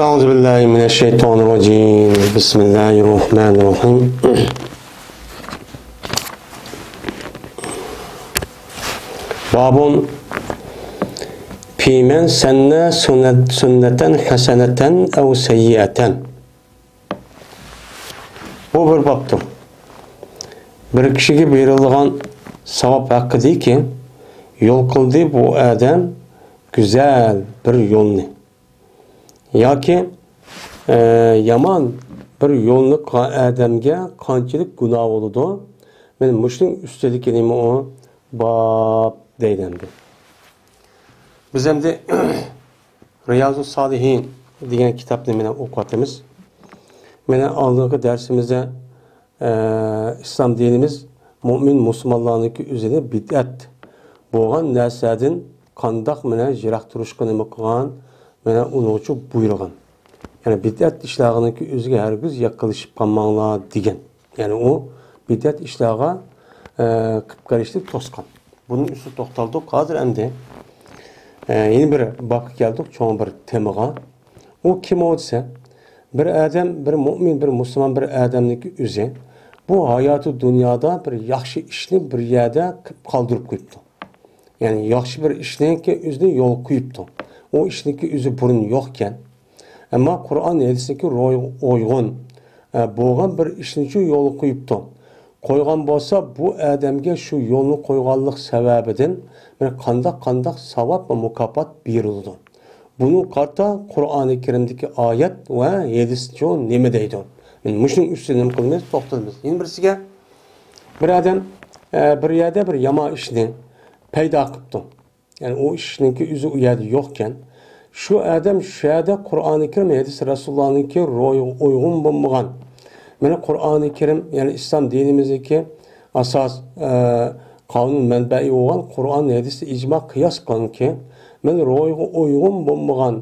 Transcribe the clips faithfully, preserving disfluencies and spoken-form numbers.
أعوذ بالله من الشيطان الرجيم. بسم الله الرحمن الرحيم. باب في من سن سنة، سنة حسنة أو سيئة. بۇ بىر بابتۇر. بىر كىشىگە بېرىلىدىغان ساۋاب ھەققىدىكى، يول قىلدى بۇ ئادەم گۈزەل بىر يولنى. ياكى، ئە، يامان بىر يولنى قىلغان ئادەمگە قانچىلىك گۇناھ بولىدۇ؟ مانا مۇشۇنىڭ ئۈستىدىكى نېمە ئۇ؟ باب دەيدۇ ئەمدى. بىز ئەمدى رىيازۇ سالىھىن دېگەن كىتابنى مانا ئوقۇۋاتىمىز. مانا ئالدىنقى دەرسىمىزدە ئە، ئىسلام دىنىمىز مۆمىن مۇسۇلمانلارنىڭكى ئۆزىنى بىدئەت بولغان نەرسىلەردىن قانداق مانا يىراق تۇرۇشقا نېمە قىلغان، مانا ئۇنىڭغىچە بۇيرۇغان. يەنى بىدئەت ئىشلارنىڭكى ئۆزىگە ھەرگىز ياقىنلىشىپ قالماڭلار دېگەن. يەنى ئۇ بىدئەت ئىشلارغا، ئە، قىلىپ قېلىشنى توسقان. بۇنىڭ ئۈستىدە توختالدۇق. ھازىر ئەمدى، ئە، يەنە بىر بابقا كەلدۇق، چوڭ بىر تېمىغا. ئۇ كىم ئۇ دېسە، بىر ئادەم، بىر مۆمىن، بىر مۇسۇلمان، بىر ئادەمنىڭكى ئۆزى بۇ ھاياتى دۇنيادا بىر ياخشى ئىشنى بىر يەردە قىلىپ قالدۇرۇپ قويۇپتۇ. يەنى ياخشى بىر ئىشنىڭكى ئۆزىنى يولغا قويۇپتۇ. ئۇ ئىشنىڭكى ئۆزى بۇرۇن يوقكەن. ئەمما قۇرئان ھەدىسنىڭكى روھىغا ئۇيغۇن، ئە، بولغان بىر ئىشنىچۇ يولغا قويۇپتۇ. قويغان بولسا، بۇ ئادەمگە شۇ يولنى قويغانلىق سەۋەبىدىن بىر قانداق-قانداق ساۋاب ۋە مۇكاپات بېرىلىدۇ. بۇنىڭغا قارىتا قۇرئانى كەرىمدىكى ئايەت ۋە ھەدىسچۇ نېمە دەيدۇ؟ مانا مۇشۇنىڭ ئۈستىدە نېمە قىلىمىز؟ توختىلىمىز. يەنە بىرسىگە، بىر ئادەم، ئە، بىر يەردە بىر يامان ئىشنى پەيدا قىپتۇ. يەنى ئۇ ئىشنىڭكى ئۆزى ئۇ يەردە يوقكەن. شۇ ئادەم شۇ يەردە قۇرئانى كەرىم، ھەدىس رەسۇلۇللانىڭكى روھىغا ئۇيغۇن بولمىغان. مانا قۇرئانى كەرىم، يەنى ئىسلام دىنىمىزدىكى ئاساس، ئە، قانۇن مەنبەئى بولغان قۇرئان، ھەدىس، ئىجما، قىياس قىلغانكى، مانا روھىغا ئۇيغۇن بولمىغان،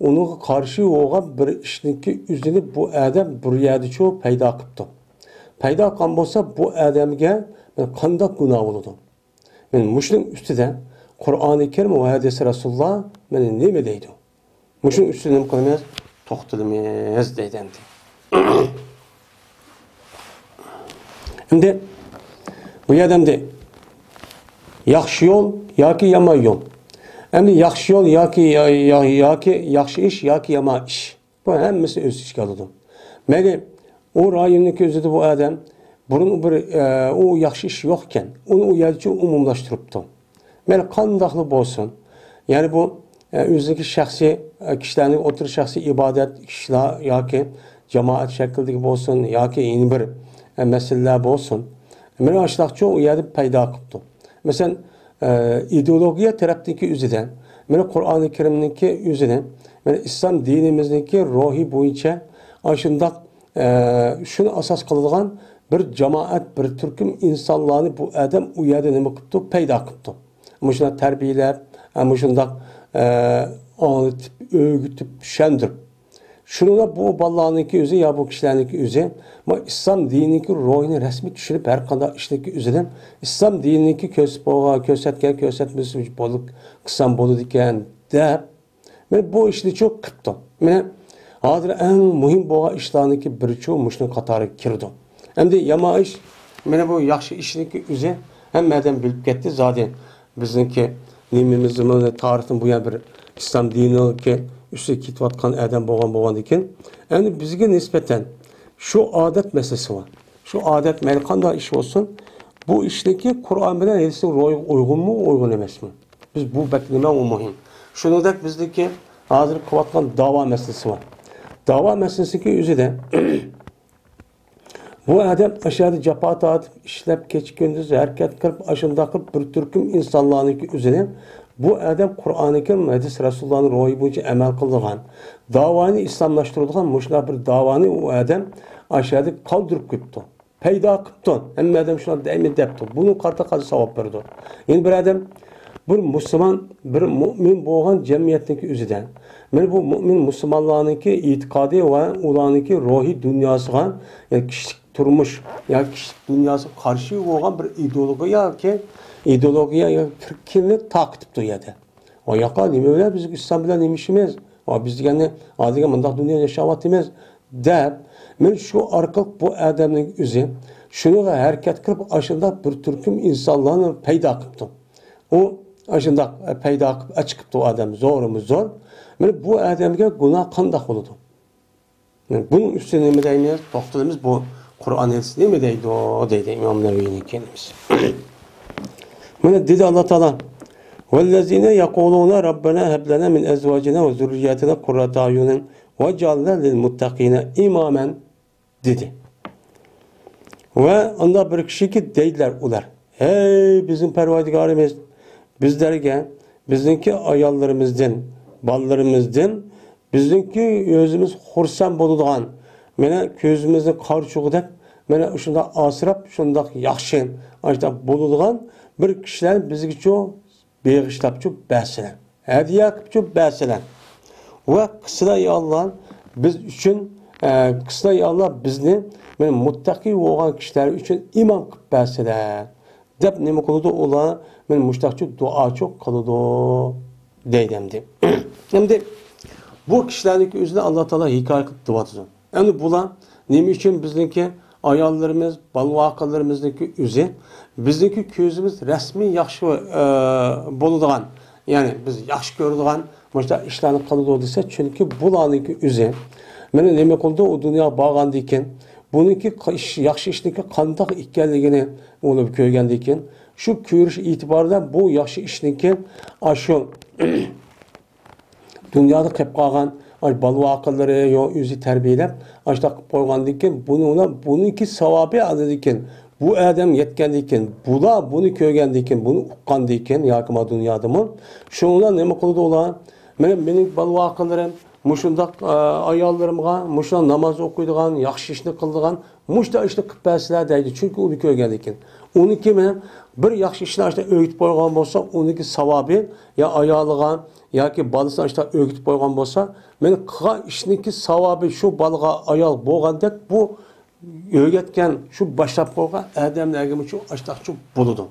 ئۇنىڭغا قارشى بولغان بىر ئىشنىڭكى ئۆزىنى بۇ ئادەم بىر يەردىچۇ پەيدا قىپتۇ. پەيدا قىلغان بولسا، بۇ ئادەمگە قانداق گۇناھ بولىدۇ؟ مانا مۇشۇنىڭ ئۈستىدە قۇرئانى كەرىم ۋە ھەدىس رەسۇلۇللا مانا نېمە دەيدۇ؟ مۇشۇنىڭ ئۈستىدە نېمە قىلىمىز؟ توختىلىمىز دەيدۇ ئەمدى. ئەمدى بۇ يەردە ئەمدى ياخشى يول ياكى يامان يول. ئەمدى ياخشى يول ياكى، يا-، يا-، ياكى ياخشى ئىش ياكى يامان ئىش. بۇ ھەممىسىنى ئۆز ئىچىگە ئالىدۇ. مەيلى، ئۇ رايوننىڭكى ئۆزىدە بۇ ئادەم بۇرۇن بىر، ئە، ئۇ ياخشى ئىش يوق ئىكەن. ئۇنى ئۇ يەرچە ئومۇملاشتۇرۇپتۇ. مەيلى قانداقلا بولسۇن. يەنى بۇ، ئە، ئۆزىنىڭكى شەخسىي، ئە، كىشىلەرنىڭ ئوتتۇرا شەخسىي ئىبادەت ئىشلار ياكى جامائەت شەكلىدىكى بولسۇن ياكى يەنە بىر، ئە، مەسىلىلەر بولسۇن. مانا ئاشۇنداقچۇ ئۇ يەردە پەيدا قىپتۇ. مەسىلەن، ئە، ئىدېئولوگىيە تەرەپتىكى ئۆزىدە، مانا قۇرئانى كەرىمنىڭكى ئۆزىنى، مانا ئىسلام دىنىمىزنىڭكى روھى بويىچە ئاشۇنداق، ئە، شۇنى ئاساس قىلىدىغان بىر جامائەت، بىر تۈركۈم ئىنسانلارنى بۇ ئادەم ئۇ يەردە نېمە قىپتۇ؟ پەيدا قىپتۇ. مۇشۇنداق تەربىيەلەپ، ئە، مۇشۇنداق، ئە، ئاڭلىتىپ، ئۆگىتىپ، چۈشەندۈرۈپ. شۇنىڭدا بۇ بالىلارنىڭكى ئۆزى يا بۇ كىشىلەرنىڭكى ئۆزى، ما ئىسلام دىنىنىڭكى روھىنى رەسمىي چۈشىنىپ، ھەر قانداق ئىشنىڭكى ئۆزىدىن ئىسلام دىنىنىڭكى كۆرسىتىپ بولغان، كۆرسەتكەن كۆرسەتمىسى بولۇپ قىلسام بولىدىكەن دەپ، مانا بۇ ئىشنىچۇ قىپتۇ. مانا ھازىر ئەڭ مۇھىم بولغان ئىشلارنىڭكى بىرىچۇ مۇشۇنىڭ قاتارىغا كىرىدۇ. ئەمدى يامان ئىش، مانا بۇ ياخشى ئىشنىڭكى ئۆزى ھەممە ئادەم بىلىپ كەتتى زادى. بىزنىڭكى نېمىمىزمۇ تارىختىن بۇيان بىر ئىسلام دىنىنىڭكى ئۈستىگە كېتىۋاتقان ئادەم بولغان بولغاندىكىن، ئەمدى بىزگە نىسبەتەن شۇ ئادەت مەسىلىسى بار. شۇ ئادەت مەيلى قانداق ئىش بولسۇن، بۇ ئىشنىڭكى قۇرئان بىلەن ھەدىسنىڭ روھىغا ئۇيغۇنمۇ، ئۇيغۇن ئەمەسمۇ؟ بىز بۇ بەك نېمە ئۇ مۇھىم. شۇنىڭدەك بىزدىكى ھازىر قىلىۋاتقان داۋا مەسىلىسى بار. داۋا مەسىلىسىنىڭكى ئۆزىدە بۇ ئادەم ئاشۇ يەردە جاپا تارتىپ، ئىشلەپ، كېچە-كۈندۈز ھەرىكەت قىلىپ، ئاشۇنداق قىلىپ بىر تۈركۈم ئىنسانلارنىڭكى ئۆزىنى بۇ ئادەم قۇرئانى كەرىم، ھەدىس رەسۇلۇللانىڭ روھى بويىچە ئەمەل قىلىدىغان، داۋانى ئىسلاملاشتۇرىدىغان مۇشۇنداق بىر داۋانى ئۇ ئادەم ئاشۇ يەردە قالدۇرۇپ قويۇپتۇ. پەيدا قىپتۇ. ھەممە ئادەم شۇنداق دەيمەن دەپتۇ. بۇنىڭغا قارىتا قانداق ساۋاب بېرىدۇ؟ يەنە بىر ئادەم بىر مۇسۇلمان، بىر مۆمىن بولغان جەمئىيەتنىڭكى ئۆزىدە، مانا بۇ مۆمىن مۇسۇلمانلارنىڭكى ئېتىقادى ۋە ئۇلارنىڭكى روھىي دۇنياسىغا، يەنى كىشىلىك تۇرمۇش ياكى كىشىلىك دۇنياسىغا قارشى بولغان بىر ئىدېئولوگىيە ياكى ئىدېئولوگىيە ياكى پىكىرنى تارقىتىپتۇ ئۇ يەردە. ئۇ ياققا نېمە بىلەن، بىزگە ئىسلام بىلەن نېمە ئىشىمىز؟ ۋە بىز دېگەننى، ھازىرغا مۇنداق دۇنيادا ياشاۋاتىمىز، دەپ، مانا شۇ ئارقىلىق بۇ ئادەمنىڭ ئۆزى شۇنىڭغا ھەرىكەت قىلىپ، ئاشۇنداق بىر تۈركۈم ئىنسانلارنى پەيدا قىپتۇ. ئۇ ئاشۇنداق پەيدا قىلىپ، ئەچىقىپتۇ ئادەم، زورمۇ زور. مانا بۇ ئادەمگە گۇناھ قانداق بولىدۇ؟ بۇنىڭ ئۈستىدە نېمە دەيمىز؟ توختىلىمىز، بۇ قۇرئان ھەدىس نېمە دەيدۇ، دەيدۇ ئىمام نەۋەۋىنىڭ كەلىمىسى. مانا دېدى ئاللا تائالا: «والذين يقولون ربنا هب لنا من أزواجنا وذرياتنا قرة أعين واجعلنا للمتقين إماما» دېدى. ۋە ئاندا بىر كىشىكى دەيدىلەر ئۇلار: «ھەي بىزنىڭ پەرۋەردىگارىمىز، بىزلەرگە بىزنىڭكى ئاياللىرىمىزدىن، بالىلىرىمىزدىن بىزنىڭكى ئۆزىمىز خۇرسەن بولىدىغان، مانا كۆزىمىزنى قارىچۇقىدەك، مانا شۇنداق ئاسراپ، شۇنداق ياخشى، ئاشۇنداق بولىدىغان بىر كىشىلەر بىزگىچۇ بېغىشلاپچۇ بەرسىلە، ھەدىيە قىپچۇ بەرسىلە. ۋە قىلسىلا يا ئاللا، بىز ئۈچۈن، ئە، قىلسىلا يا ئاللا، بىزنى، مانا مۇتتەقى بولغان كىشىلەر ئۈچۈن ئىمام قىلىپ بەرسىلە» دەپ نېمە قىلىدۇ ئۇلار؟ مانا مۇشتاقچۇ دۇئاچۇ قىلىدۇ دەيدۇ ئەمدى. ئەمدى بۇ كىشىلەرنىڭكى ئۆزىنى ئاللا تائالا ھېكايە قىلىپ دەۋاتىدۇ. ئەمدى بۇلار نېمە ئۈچۈن بىزنىڭكى ئاياللىرىمىز، بالا-ۋاقىلىرىمىزنىڭكى ئۆزى بىزنىڭكى كۆزىمىز رەسمىي ياخشى، ئە، بولىدىغان، يەنى بىز ياخشى كۆرىدىغان مۇشۇنداق ئىشلارنى قىلىدۇ دېسە، چۈنكى بۇلارنىڭكى ئۆزى مانا نېمە قىلىدۇ، ئۇ دۇنياغا بارغاندىن كېيىن، بۇنىڭكى قا-، ئىش، ياخشى ئىشنىڭكى قانداق ئىكەنلىكىنى ئۇنى كۆرگەندىن كېيىن، شۇ كۆرۈش ئېتىبارى بىلەن بۇ ياخشى ئىشنىڭكى ئاشۇ دۇنيادا قېلىپ قالغان، ئاي، بالا-ۋاقىلىرى يو-، ئۆزى تەربىيەلەپ، ئاشۇنداق قىلىپ قويغاندىن كېيىن، بۇنى ئۇلار، بۇنىڭكى ساۋابى ئالىدىكەن، بۇ ئادەم يەتكەندىن كېيىن، بۇلار بۇنى كۆرگەندىن كېيىن، بۇنى ئۇققاندىن كېيىن ياكى ما دۇنيادىمۇ، شۇنىڭ بىلەن نېمە قىلىدۇ ئۇلار؟ مانا مېنىڭ بالا-ۋاقىلىرىم مۇشۇنداق، ئە، ئاياللىرىمغا مۇشۇنداق ناماز ئوقۇيدىغان، ياخشى ئىشنى قىلىدىغان، مۇشۇنداق ئىشنى قىلىپ بەرسىلە دەيدۇ. چۈنكى ئۇنى كۆرگەندىن كېيىن. ئۇنىڭكى مانا بىر ياخشى ئىشنى ئاشۇنداق ئۆگىتىپ قويغان بولسا، ئۇنىڭكى ساۋابى يا ئايالىغا ياكى بالىسىنى ئاشۇنداق ئۆگىتىپ قويغان بولسا، مانا قىلغان ئىشنىڭكى ساۋابى شۇ بالىغا ئايال بولغاندەك بۇ ئۆگەتكەن شۇ باشلاپ قويغان ئادەملەرگىمۇ شۇ ئاشتاقچۇ بولىدۇ.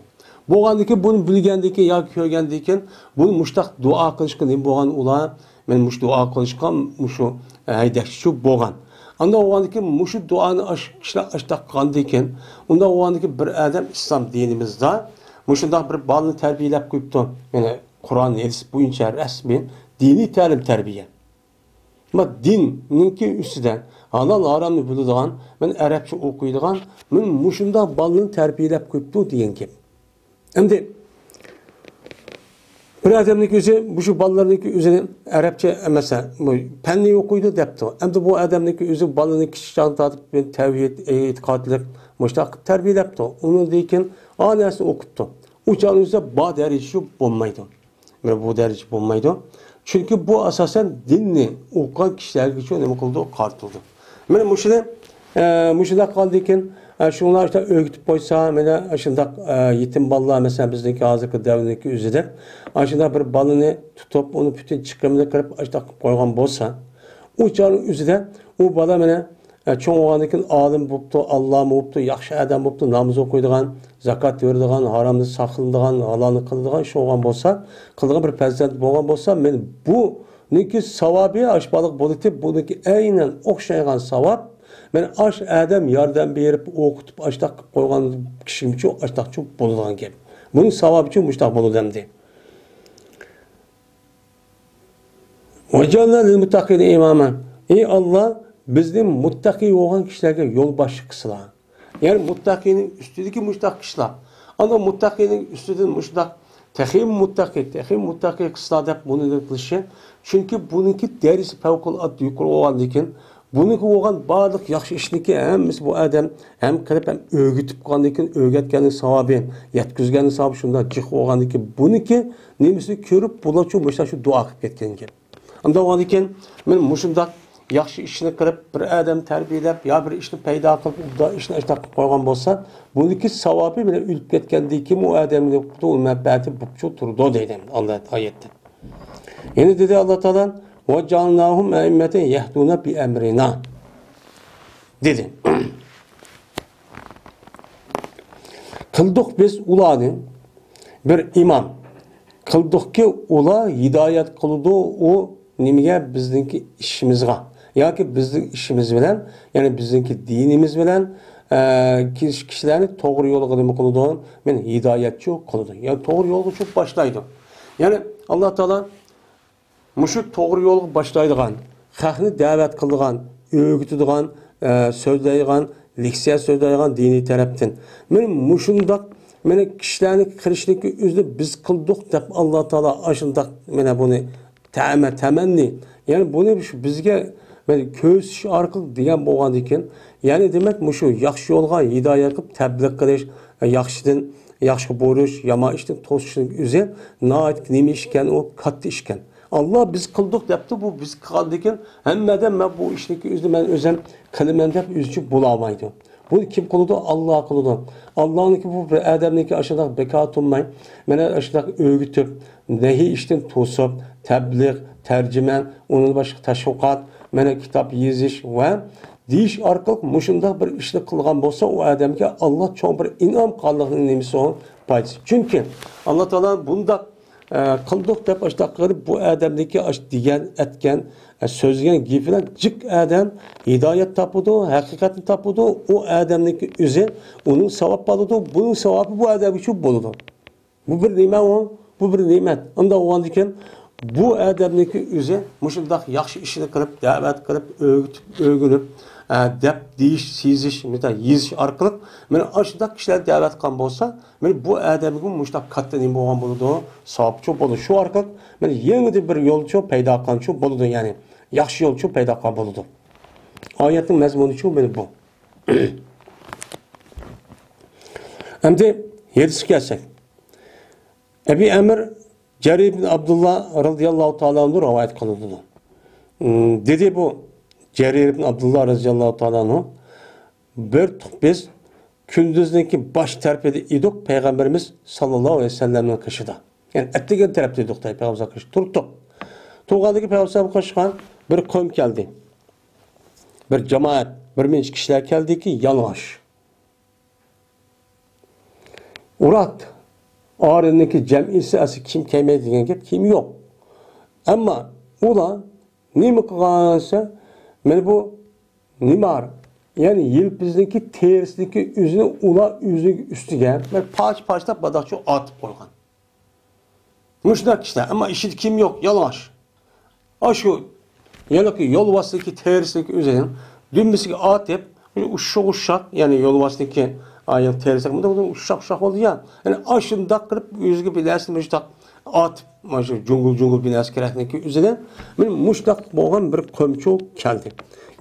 بولغاندىكىن بۇنى بىلگەندىكىن ياكى كۆرگەندىكىن بۇنى مۇشتاق دۇئا قىلىشقا نېمە بولغان ئۇلار؟ مەن مۇشۇ دۇئا قىلىشقا مۇشۇ ھەيدەكچىچۇ بولغان. ئاندا بولغاندىكىن مۇشۇ دۇئانى ئاش-، كىشىلەر ئاشتاق قىلغاندىكىن، ئۇندا بولغاندىكىن بىر ئادەم ئىسلام دىنىمىزدا مۇشۇنداق بىر بالىنى تەربىيەلەپ قويۇپتۇ. يەنى قۇرئان، ھەدىس بويىچە رەسمىي دىنىي تەلىم تەربىيە. ما دىننىڭكى ئۈستىدە ھالال ھارامنى بىلىدىغان، مەن ئەرەبچە ئوقۇيدىغان، مەن مۇشۇنداق بالىنى تەربىيەلەپ قويۇپتۇ دېگەن گەپ. ئەمدى بىر ئادەمنىڭكى ئۆزى، مۇشۇ بالىلارنىڭكى ئۆزىنى ئەرەبچە ئەمەسە، بۇ پەننى ئوقۇيدۇ دەپتۇ. ئەمدى بۇ ئادەمنىڭكى ئۆزى بالىنى كىچىك چاغدىن تارتىپ تەۋھىد، ئېتىقادلىق مۇشۇنداق تەربىيەلەپتۇ. ئۇنىڭدىن كېيىن ئا نەرسىنى ئوقۇپتۇ. ئۇ چاغنىڭ ئۆزىدە بار دەرىجىسى بولمايدۇ. مانا بۇ دەرىجە بولمايدۇ. چۈنكى بۇ ئاساسەن دىننى ئوقۇغان كىشىلەرگىچۇ نېمە قىلىدۇ؟ قارىتىلىدۇ. مانا مۇشۇنى، ئە، مۇشۇنداق قىلغاندىكىن، ئە، شۇڭلار ئاشۇنداق ئۆگىتىپ قويسا، مانا ئاشۇنداق، ئە، يېتىم بالىلار، مەسىلەن، بىزنىڭكى ھازىرقى دەۋردىكى ئۆزىدەك، ئاشۇنداق بىر بالىنى تۇتۇپ، ئۇنى پۈتۈن چىقىمىنى قىلىپ، ئاشۇنداق قىلىپ قويغان بولسا، ئۇ چاغنىڭ ئۆزىدە ئۇ بالا مانا ئە، چوڭ بولغاندىن كېيىن ئالىم بوپتۇ، ئاللامە بوپتۇ، ياخشى ئادەم بوپتۇ، ناماز ئوقۇيدىغان، زاكات بېرىدىغان، ھارامدىن ساقلىنىدىغان، ھالالنى قىلىدىغان ئىش بولغان بولسا، قىلىدىغان بىر پەرزەنت بولغان بولسا، مەن بۇنىڭكى ساۋابى ئاش بالىغا بولىدۇ، بۇنىڭكى ئەينەن ئوخشايدىغان ساۋاب، مەن ئاش ئادەم ياردەم بېرىپ، ئوقۇتۇپ، ئاشتاق قىلىپ قويغان كىشىمچۇ، ئاشتاقچۇ بولىدىغان گەپ. بۇنىڭ ساۋابىچۇ مۇشتاق بولىدۇ ئەمدى. «ۋەجەئەلنا لىل مۇتتەقىنە ئىماما». ئەي ئاللا، بىزنى مۇتتەقى بولغان كىشىلەرگە يولباشچى قىلسىلا. يەنى مۇتتەقىنىڭ ئۈستىدىكى مۇشتاق كىشىلەر. ئاندىن مۇتتەقىنىڭ ئۈستىدىن مۇشتاق تېخىمۇ مۇتتەقى، تېخىمۇ مۇتتەقى قىلسىلا دەپ بۇنى قىلىشى. چۈنكى بۇنىڭكى دەرىجىسى پەۋقۇلئاددە يۇقىرى بولغاندىكىن، بۇنىڭكى بولغان بارلىق ياخشى ئىشنىڭكى ھەممىسى بۇ ئادەم ھەم قىلىپ، ھەم ئۆگىتىپ قالغاندىكىن، ئۆگەتكەننىڭ ساۋابى، يەتكۈزگەننىڭ ساۋابى شۇنداق جىق بولغاندىكىن، بۇنىڭكى نېمىسىنى كۆرۈپ، بۇلارچۇ مۇشۇنداق شۇ دۇئا قىلىپ كەتكەنكەن. ئۇنداق بولغاندىكىن، مەن مۇشۇنداق ياخشى ئىشنى قىلىپ، بىر ئادەم تەربىيەلەپ، يا بىر ئىشنى پەيدا قىلىپ، ئۇنداق ئىشنى ئاشۇنداق قىلىپ قويغان بولسا، بۇنىڭكى ساۋابى مەن ئۆلۈپ كەتكەندىن كېيىن ئۇ ئادەمگە ئۇ مەنپەئەتى بوپچۇ تۇرىدۇ دەيدۇ ئاللا ئايەتتە. يەنە دېدى ئاللا تائالا: «ۋەجەئەلناھۇم ئەئىممەتەن يەھدۇنە بىئەمرىنا» دېدى. قىلدۇق بىز ئۇلارنى بىر ئىمام، قىلدۇقكى ئۇلار ھىدايەت قىلىدۇ ئۇ نېمىگە؟ بىزنىڭكى ئىشىمىزغا ياكى بىزنىڭ ئىشىمىز بىلەن، يەنى بىزنىڭكى دىنىمىز بىلەن، ئە، كىش-، كىشىلەرنى توغرا يولغا نېمە قىلىدۇ؟ مەن ھىدايەتچى قىلىدۇ. يەنى توغرا يولغا شۇ باشلايدۇ. يەنى ئاللا تائالا مۇشۇ توغرا يولغا باشلايدىغان، خەقنى دەۋەت قىلىدىغان، ئۆگىتىدىغان، ئە، سۆزلەيدىغان، لېكسىيە سۆزلەيدىغان دىنىي تەرەپتىن. مانا مۇشۇنداق، مانا كىشىلەرنى قىلىشنىڭكى ئۆزىنى بىز قىلدۇق دەپ ئاللا تائالا ئاشۇنداق، مانا بۇنى تەمە-، تەمەننى، يەنى بۇنى شۇ بىزگە، مانا كۆرسىتىش ئارقىلىق دېگەن بولغاندىكىن، يەنى دېمەك مۇشۇ ياخشى يولغا ھىدايەت قىلىپ تەبلىغ قىلىش، ياخشىدىن ياخشىغا بۇيرۇش، يامان ئىشتىن توسۇشنىڭ ئۆزى ناھايىتى نېمە ئىش ئىكەن، ئۇ كاتتا ئىش ئىكەن. ئاللا بىز قىلدۇق دەپتۇ، بۇ بىز قىلغاندىكىن ھەممە ئادەم مەن بۇ ئىشنىڭكى ئۆزىنى مەن ئۆزۈم قىلىمەن دەپ ئۆزىچە بولالمايدۇ. بۇنى كىم قىلىدۇ؟ ئاللا قىلىدۇ. ئاللانىڭكى بۇ بىر ئادەمنىڭكى ئاشۇنداق بىكار تۇرماي، مانا ئاشۇنداق ئۆگىتىپ، نەھىي ئىشتىن توسۇپ، تەبلىغ، تەرجىمە، ئۇنىڭدىن باشقا تەشۋىقات، مانا كىتاب يېزىش ۋە دېيىش ئارقىلىق مۇشۇنداق بىر ئىشنى قىلغان بولسا، ئۇ ئادەمگە ئاللا چوڭ بىر ئىنئام قىلغانلىقنىڭ نېمىسى ئۇ؟ پايدىسى. چۈنكى ئاللا تائالا بۇنداق، ئە، قىلدۇق دەپ ئاشۇنداق قىلىپ، بۇ ئادەمدىكى ئاش دېگەن، ئەتكەن، ئە، سۆزلىگەن گېپىدىن جىق ئادەم ھىدايەت تاپىدۇ، ھەقىقەتنى تاپىدۇ. ئۇ ئادەمنىڭكى ئۆزى ئۇنىڭ ساۋاب ئالىدۇ، بۇنىڭ ساۋابى بۇ ئادەمگە شۇ بولىدۇ. بۇ بىر نېمە ئۇ؟ بۇ بىر نېمەت. ئۇنداق بولغاندىكىن، بۇ ئادەمنىڭكى ئۆزى مۇشۇنداق ياخشى ئىشنى قىلىپ، دەۋەت قىلىپ، ئۆگىتىپ، ئۆگىنىپ، ئە، دەپ دېيىش، سېزىش، مۇنداق يېزىش ئارقىلىق، مانا ئاشۇنداق كىشىلەرنى دەۋەت قىلغان بولسا، مانا بۇ ئادەمگە مۇشۇنداق كاتتا نېمە بولغان بولىدۇ؟ ساۋابچۇ بولىدۇ. شۇ ئارقىلىق، مانا يېڭىدىن بىر يولچۇ پەيدا قىلغانچۇ بولىدۇ، يەنى ياخشى يولچۇ پەيدا قىلغان بولىدۇ. ئايەتنىڭ مەزمۇنىچۇ مانا بۇ. ئەمدى ھەدىسكە كەلسەك. ئەبى ئەمىر جەرىر ئىبن ئابدۇللا رەزىياللاھۇ تائالا ئەنھۇ رىۋايەت قىلىدۇ. دېدى بۇ جەرىر ئىبن ئابدۇللا رەزىياللاھۇ تائالا ئەنھۇ، بىر تۇق بىز كۈندۈزنىڭكى باش تەرىپىدە ئىدۇق، پەيغەمبىرىمىز ساللاللاھۇ ئەلەيھى ۋەسەللەمنىڭ قېشىدا. يەنى ئەتىگەن تەرەپتە ئىدۇق، پەيغەمبەر قېشىدا تۇرۇپ. تۇرغاندىكى پەيغەمبەر قېشىغا بىر قوم كەلدى. بىر جامائەت، بىر نەچچە كىشىلەر كەلدىكى، يالىڭاچ. ئۇرات ئارىنىڭكى جەمئىيسى ئەسلى كىيىم كىيمەيدۇ دېگەن گەپ، كىيىم يوق. ئەمما ئۇلار نېمە قىلغان دېسە، مانا بۇ نىمار، يەنى يىلپىزنىڭكى تېرىسىدىكى ئۆزىنى ئۇلار ئۆزىنىڭ ئۈستىگە بىر پارچە-پارچىلاپ باداقچە ئاتىپ قويغان. مۇشۇنداق كىشىلەر، ئەمما ئىچىدە كىيىم يوق، يالىڭاچ. ئاشۇ ھېلىقى يولۋاستىكى تېرىسىنىڭكى ئۆزىنىڭ دۈمبىسىگە ئاتىپ، ئۇششاق-ئۇششاق، يەنى يولۋاستىكى، ئا، يەنى تېرىسى مۇنداق ئۇششاق-ئۇششاق بولىدۇ يا. يەنى ئاشۇنداق قىلىپ ئۆزىگە بىر نەرسىنى مۇشۇنداق ئاتىپ، مانا شۇ جۇڭگۇل-جۇڭگۇل بىر نەرسە كېرەكنىكى ئۆزىدە، مانا مۇشۇنداق بولغان بىر قومچۇ كەلدى.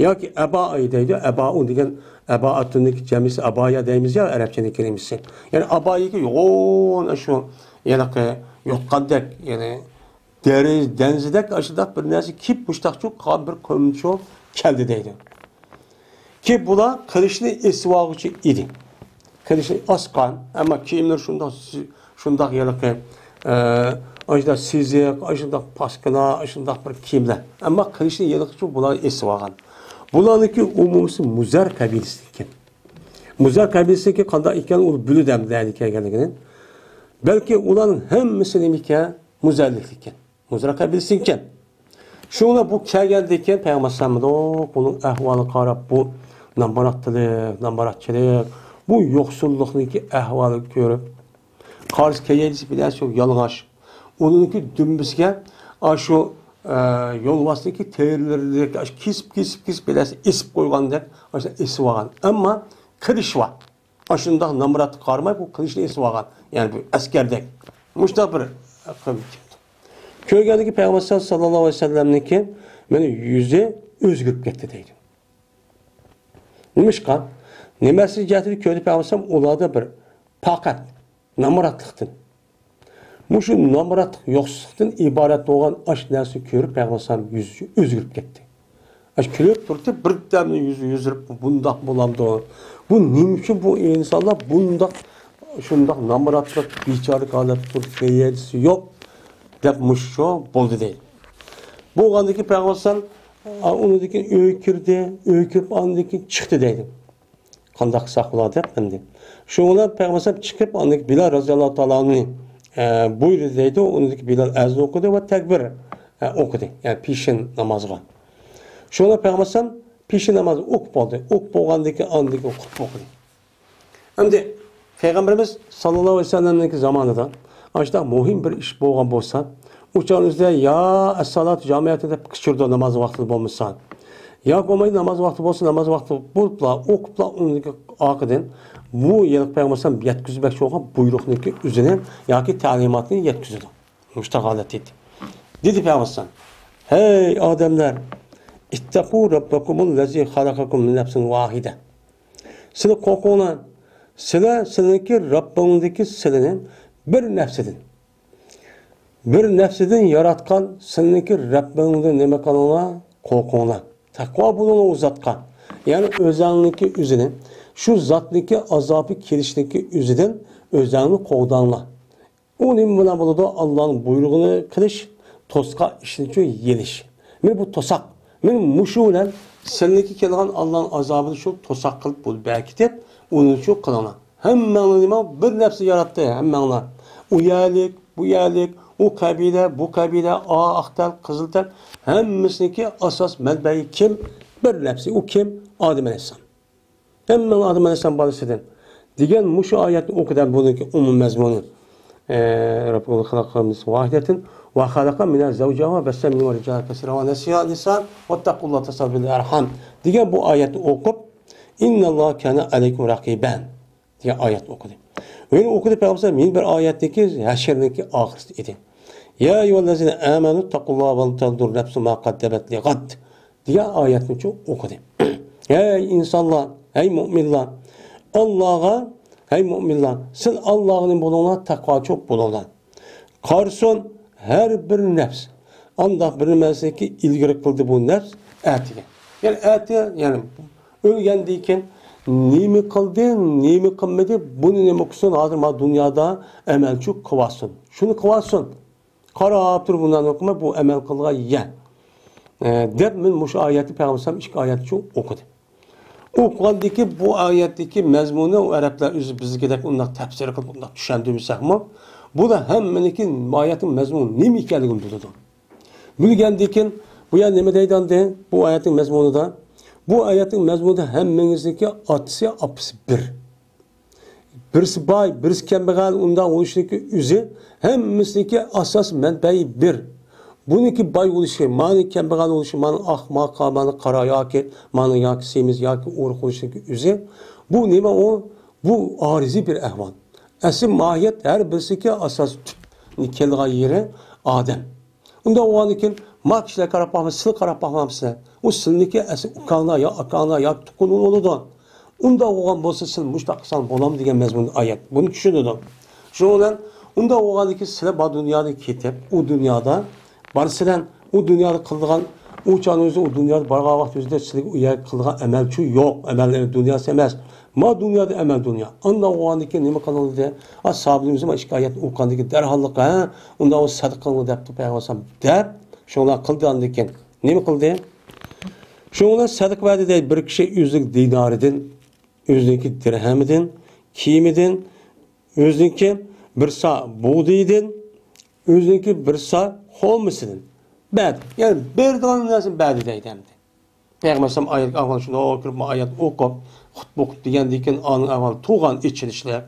ياكى ئەبائى دەيدۇ، ئەبائۇ دېگەن، ئەبائەتۇننىڭكى جەمئىسى ئابايا دەيمىز يا، ئەرەبچىنىڭ كەلىمىسى. يەنى ئابايىگە يوغان شۇ ھېلىقى يوتقاندەك، يەنى دەرىز، دەنزىدەك ئاشۇنداق بىر نەرسە كىيىپ، مۇشتاقچۇ قىلغان بىر قومچۇ كەلدى دەيدۇ. كىيىپ بۇلار قىلىچنى ئېسىۋالغۇچى ئىدى. قىلىچنى ئاسقان، ئەمما كىيىملىرى شۇنداق، شۇنداق ھېلىقى، ئە، ئاشۇنداق سېزىق، ئاشۇنداق پاسكىنا، ئاشۇنداق بىر كىيىملەر. ئەمما قىلىچنى ھېلىقىچۇ بۇلار ئېسىۋالغان. بۇلارنىڭكى ئومۇمىسى مۇزەر قەبىلىسىدىكەن. مۇزەر قەبىلىسىدىكى قانداق ئىكەن، ئۇنى بىلىدۇ ئەمدى نەدىن كەلگەنلىكىنى. بەلكى ئۇلارنىڭ ھەممىسى نېمىكەن؟ مۇزەرلىكلىككەن. مۇزەر قەبىلىسىكەن. شۇڭا بۇ كەلگەندىن كېيىن پەيغەمبەر ئەلەيھىسسالام بۇنىڭ ئەھۋالىغا قاراپ، بۇ نامراتلىق، نامراتچىلىق، بۇ يوقسۇللۇقنىڭكى ئەھۋالىنى كۆرۈپ، قارىسا كەينىسى بىلەن شۇ يالىڭاچ. ئۇنىڭكى دۈمبىسىگە ئاشۇ، ئە، يولۋاستىكى تېرىلىرىدەك ئاشۇ كېسىپ، كېسىپ، كېسىپ بىلەسى ئېسىپ قويغاندەك ئاشۇ ئېسىۋالغان. ئەمما قىلىچ بار. ئاشۇنداق نامراتقا قارىماي بۇ قىلىچنى ئېسىۋالغان. يەنى بۇ ئەسكەردەك. مۇشۇنداق بىر قىلىپ كەپتۇ. كۆرگەندىكى پەيغەمبەر ساللاللاھۇ ئەلەيھى ۋەسەللەمنىڭكى مانا يۈزى ئۆزگىرىپ كەتتى دەيدۇ. نېمىشقا؟ نېمە سىز جەھەتتە كۆردى پەيغەمبەر ئەلەيھىسسالام؟ ئۇلاردا بىر پاقەت، نامراتلىقتىن. مۇشۇ نامراتلىق، يوقسۇزلۇقتىن ئىبارەت بولغان ئاش نەرسىنى كۆرۈپ پەيغەمبەر ئەلەيھىسسالام يۈزى ئۆزگىرىپ كەتتى. ئاشۇ كۈلۈپ تۇرۇپتۇ، بىردەمدىن يۈزى ئۆزگىرىپ، بۇنداق بولامدۇ؟ بۇ نېمە ئۈچۈن بۇ ئىنسانلار بۇنداق، شۇنداق نامراتلىق، بىچارىلىك ھالەتتە تۇرۇپ، خىرىسى يوق دەپ مۇشۇ بولدى دەيدۇ. بولغاندىن كېيىن پەيغەمبەر ئەلەيھىسسالام، ئا، ئۇنىڭدىن كېيىن ئۆيگە كىردى، ئۆيگە كىرىپ ئاندىن كېيىن چىقتى دەيدۇ. قانداق قىلساق بولار دەپ ئەمدى. شۇنىڭ بىلەن پەيغەمبەر ئەلەيھىسسالام چىقىپ، ئاندىن بىلال رەزىياللاھۇ تائالا ئانھۇنى، ئە، بۇيرۇدى دەيدۇ. ئۇنىڭدىن كېيىن بىلال ئەزان ئوقۇدى ۋە تەكبىر، ئە، ئە، ئوقۇدى. يەنى پېشىن نامازغا. شۇڭا پەيغەمبەر ئەلەيھىسسالام پېشىن نامازى ئوقۇپ بولدى. ئوقۇپ بولغاندىن كېيىن ئاندىن كېيىن خۇتبە ئوقۇدى. ئەمدى پەيغەمبىرىمىز ساللاللاھۇ ئەلەيھى ۋەسەللەمنىڭكى زامانىدا ئاشۇنداق مۇھىم بىر ئىش بولغان بولسا، ئۇ چاغنىڭ ئۆزىدە يا ئەسسالاتۇ جامىئەتى دەپ قىچۇرىدۇ ناماز ۋاقتىدا بولمىسا. ياكى بولمايدۇ ناماز ۋاقتى بولسا، ناماز ۋاقتى بولۇپلا، ئوقۇپلا ئۇنىڭ ئارقىدىن بۇ يەنە پەيغەمبەر ئەلەيھىسسالام يەتكۈزمەكچى بولغان بۇيرۇقنىكى ئۆزىنى ياكى تەلىماتنى يەتكۈزىدۇ. مۇشۇنداق ھالەت ئىدى. دېدى پەيغەمبەر ئەلەيھىسسالام، ھەي ئادەملەر، اتقوا ربكم الذي خلقكم من نفس واحدة. سىلەر قورقۇڭلار. سىلەر سىلەرنىڭكى رەببىڭدىكى سىلىنى بىر نەپسىدىن، بىر نەپسىدىن ياراتقان سىلىنىڭكى رەببىڭدىن نېمە قىلىڭلار؟ قورقۇڭلار. تەقۋا بولۇڭلار ئۇ زاتقا. يەنى ئۆزەڭنىڭكى ئۆزىنى، شۇ زاتنىڭكى ئازابى كېلىشنىڭكى ئۆزىدىن ئۆزەڭنى قوغداڭلار. ئۇ نېمە بىلەن بولىدۇ؟ ئاللانىڭ بۇيرۇغىنى قىلىش، توسقا ئىشنىچۇ يېلىش. مانا بۇ توساق. مانا مۇشۇ بىلەن سىلىنىڭكى كېلىدىغان ئاللانىڭ ئازابىنى شۇ توساق قىلىپ بولۇپ بەركىتىپ، ئۇنىچۇ قىلىڭلار. ھەممەڭلار نېمە؟ بىر نەپسى ياراتتى، ھەممەڭلار. ئۇ يەرلىك، بۇ يەرلىك، ئۇ قەبىلە، بۇ قەبىلە، ئا، ئاق تەن، قىزىل تەن، ھەممىسىنىڭكى ئاساس مەنبەيى كىم؟ بىر نەپسى. ئۇ كىم؟ ئادەم ئەلەيھىسسالام. ھەممىڭلار ئادەم ئەلەيھىسسالام بالىسىدىن. دېگەن مۇشۇ ئايەتنى ئوقۇدى، بۇنىڭكى ئومۇم مەزمۇنى. ئە، رەببىكۇم خەلەقە مىن نەفسىن ۋاھىدەتىن ۋە خەلەقە مىنھا زەۋجەھا ۋە بەسە مىنھۇما رىجالەن كەسىرەن ۋە نىسائەن، ۋەتتەقۇللاھە ۋەتەسەلەلۇ ئەرھام. دېگەن بۇ ئايەتنى ئوقۇپ، ئىننەللاھە كانە ئەلەيكۇم رەقىبەن. دېگەن ئايەتنى ئوقۇدى. ۋە يەنە ئوقۇدى پەيغەمبەر يەنە بىر ئايەتنىكى ھەشرنىڭكى ئاخىرىسىدا ئىدى. يا ئەييۇھەللەزىنە ئامەنۇ تەقۇللاھە ۋەلتەنزۇر نەفسۇ ما قەددەمەت لىغەد دېگەن ئايەتنى چوڭ ئوقۇدى. ھەي ئىنسانلار، ھەي مۆمىنلار، ئاللاغا، ھەي مۆمىنلار، سىز ئاللاغا نېمە بولۇڭلار؟ تەقۋاچى بولۇڭلار. قارىسۇن ھەر بىر نەپس ئانداق بىر نەرسىنى ئىلگىرى قىلدى بۇ نەپس ئەتىگە. يەنى ئەتە، يەنى ئۆلگەندىن كېيىن نېمە قىلدى، نېمە قىلمىدى، بۇنى نېمە قىلسۇن، ھازىر مانا دۇنيادا ئەمەلچۇ قىلىۋاتسۇن. شۇنى قىلىۋاتسۇن. قاراپ تۇرۇپ بۇنداق قىلماي، بۇ ئەمەل قىلغان يەر. ئە، دەپ مەن مۇشۇ ئايەتنى پەيغەمبەر ئىككى ئايەت ئۈچۈن ئوقۇدى. ئوقۇغاندىكى بۇ ئايەتتىكى مەزمۇنى ئەرەبلەر ئۆزى بىزگىدەك ئۇنداق تەپسىر قىلىپ، ئۇنداق چۈشەندۈرمىسەكمۇ، بۇلار ھەممىنىڭكى ئايەتنىڭ مەزمۇنى نېمە ئىكەنلىكىنى بىلىدۇ. بىلگەندىن كېيىن بۇ يەر نېمە دەيدۇ ئاندىن؟ بۇ ئايەتنىڭ مەزمۇنىدا، بۇ ئايەتنىڭ مەزمۇنىدا ھەممىڭىزنىڭكى ئاتىسى، ئاپىسى بىر. بىرسى باي، بىرسى كەمبەغەل، ئۇنداق بولۇشىدىكى ئۆزى ھەممىسىنىڭكى ئاساس مەنبەيى بىر. بۇنىڭكى باي بولۇشى، مانىڭ كەمبەغەل بولۇشى، مانىڭ ئاق، ما-، قا-، مانىڭ قارا ياكى مانىڭ ياكى سېمىز ياكى ئورۇق بولۇشىدىكى ئۆزى. بۇ نېمە ئۇ؟ بۇ ئارىزىي بىر ئەھۋال. ئەسلى ماھىيەت ھەر بىرسىنىڭكى ئاساس تۈپ كېلىدىغان يېرى ئادەم. ئۇنداق بولغاندىن كېيىن، ما كىشىلەر قاراپ باقمىسا، سىلى قاراپ باقمامسىلەر؟ ئۇ سىلىنىكى ئەسلى ئۇكاڭلار يا ئاكاڭلار يا تۇغقىنىڭ بولىدۇ. ئۇنداق بولغان بولسا، سىلى مۇشۇنداق قىلساڭ بولامدۇ دېگەن مەزمۇندا ئايەت. بۇنى چۈشىنىدۇ. شۇنىڭ بىلەن ئۇنداق بولغاندىن كېيىن، سىلى بار دۇنيادىن كېتىپ، ئۇ دۇنيادا بارسىلەر، ئۇ دۇنيادا قىلىدىغان، ئۇ چاغنىڭ ئۆزى ئۇ دۇنيادا بارغان ۋاقىت ئۆزىدە سىلىگە ئۇ يەردە قىلىدىغان ئەمەلچۇ يوق. ئەمەل دۇنياسى ئەمەس. ما دۇنيادا ئەمەل دۇنيا. ئانداق بولغاندىن كېيىن نېمە قىلىڭ دېدى؟ ئا، ساھابىلىرىمىز مانا ئىككى ئايەتنى ئوقۇغاندىن كېيىن دەرھاللىق، ھە، ئۇنداق بولسا سەدىقە قىلىڭ دەپتۇ پەيغەمبەر ئەلەيھىسسالام دەپ، شۇنىڭ بىلەن قىلدى ئاندىن كېيىن. نېمە قىلدى؟ شۇنىڭ بىلەن سەدىقە بەردى دەيدۇ، بىر كىشى ئۆزىنىڭ دىنارىدىن، ئۆزىنىڭكى دىرھەمىدىن، كىيىمىدىن، ئۆزىنىڭكى بىر سا بۇغدىيىدىن، ئۆزىنىڭكى بىر سا خورمىسىدىن بەردى. يەنى بېرىدىغان نەرسىنى بەردى دەيدۇ ئەمدى. پەيغەمبەر ئەلەيھىسسالام ئايەتكە ئاۋۋال شۇنداق كىرىپ، بۇ ئايەت ئوقۇپ، خۇتبە ئوقۇپ دېگەندىن كېيىن، ئانىڭ ئەھۋالى تۇرغان ئېچىنىشلىق.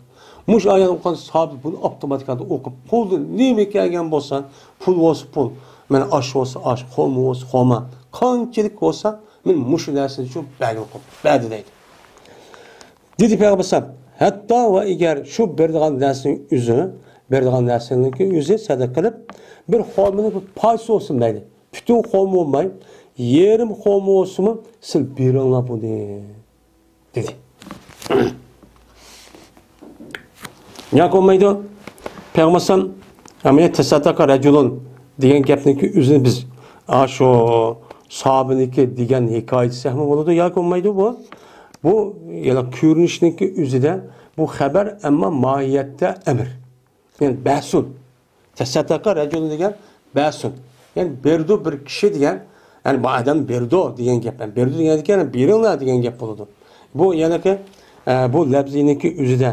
مۇشۇ ئايەت ئوقۇغان ساھابە بۇنى ئاپتوماتىكاندا ئوقۇپ، قولىدا نېمە كەلگەن بولسا، پۇل بولسا پۇل، مانا ئاش بولسا ئاش، خورما بولسا خورما، قانچىلىك بولسا، مەن مۇشۇ نەرسىنى شۇ بەرگىلى قويۇپ بەردى دەيدۇ. دېدى پەيغەمبەر ئەلەيھىسسالام، ھەتتا ۋە ئەگەر شۇ بېرىدىغان نەرسىنىڭ ئۆزى، بېرىدىغان نەرسىنىڭكى ئۆزى سەدىقە قىلىپ، بىر خورمىنىڭ بىر پارچىسى بولسۇن مەيلى. پۈتۈن خورما بولماي، يېرىم خورما بولسىمۇ سىز بېرىڭلار بۇنى، دېدى. ياكى بولمايدۇ. پەيغەمبەر ئەلەيھىسسالام، يەنى تەسەددەقە رەجۇلۇن دېگەن گەپنىڭكى ئۆزىنى بىز، ئا، شۇ ساھابىنىڭكى دېگەن ھېكايە دېسەكمۇ بولىدۇ. ياكى بولمايدۇ بۇ. بۇ يەنى كۆرۈنۈشنىڭكى ئۆزىدە بۇ خەبەر، ئەمما ماھىيەتتە ئەمر. يەنى بەسۇن. تەسەددەقە رەجۇلۇن دېگەن بەسۇن. يەنى بېرىدۇ بىر كىشى دېگەن، يەنى بۇ ئادەم بېرىدۇ دېگەن گەپ. يەنى بېرىدۇ دېگەندىكىن، يەنى بېرىڭلار دېگەن گەپ بولىدۇ. بۇ يەنىكى، ئە، بۇ لەپزىنىڭكى ئۆزىدە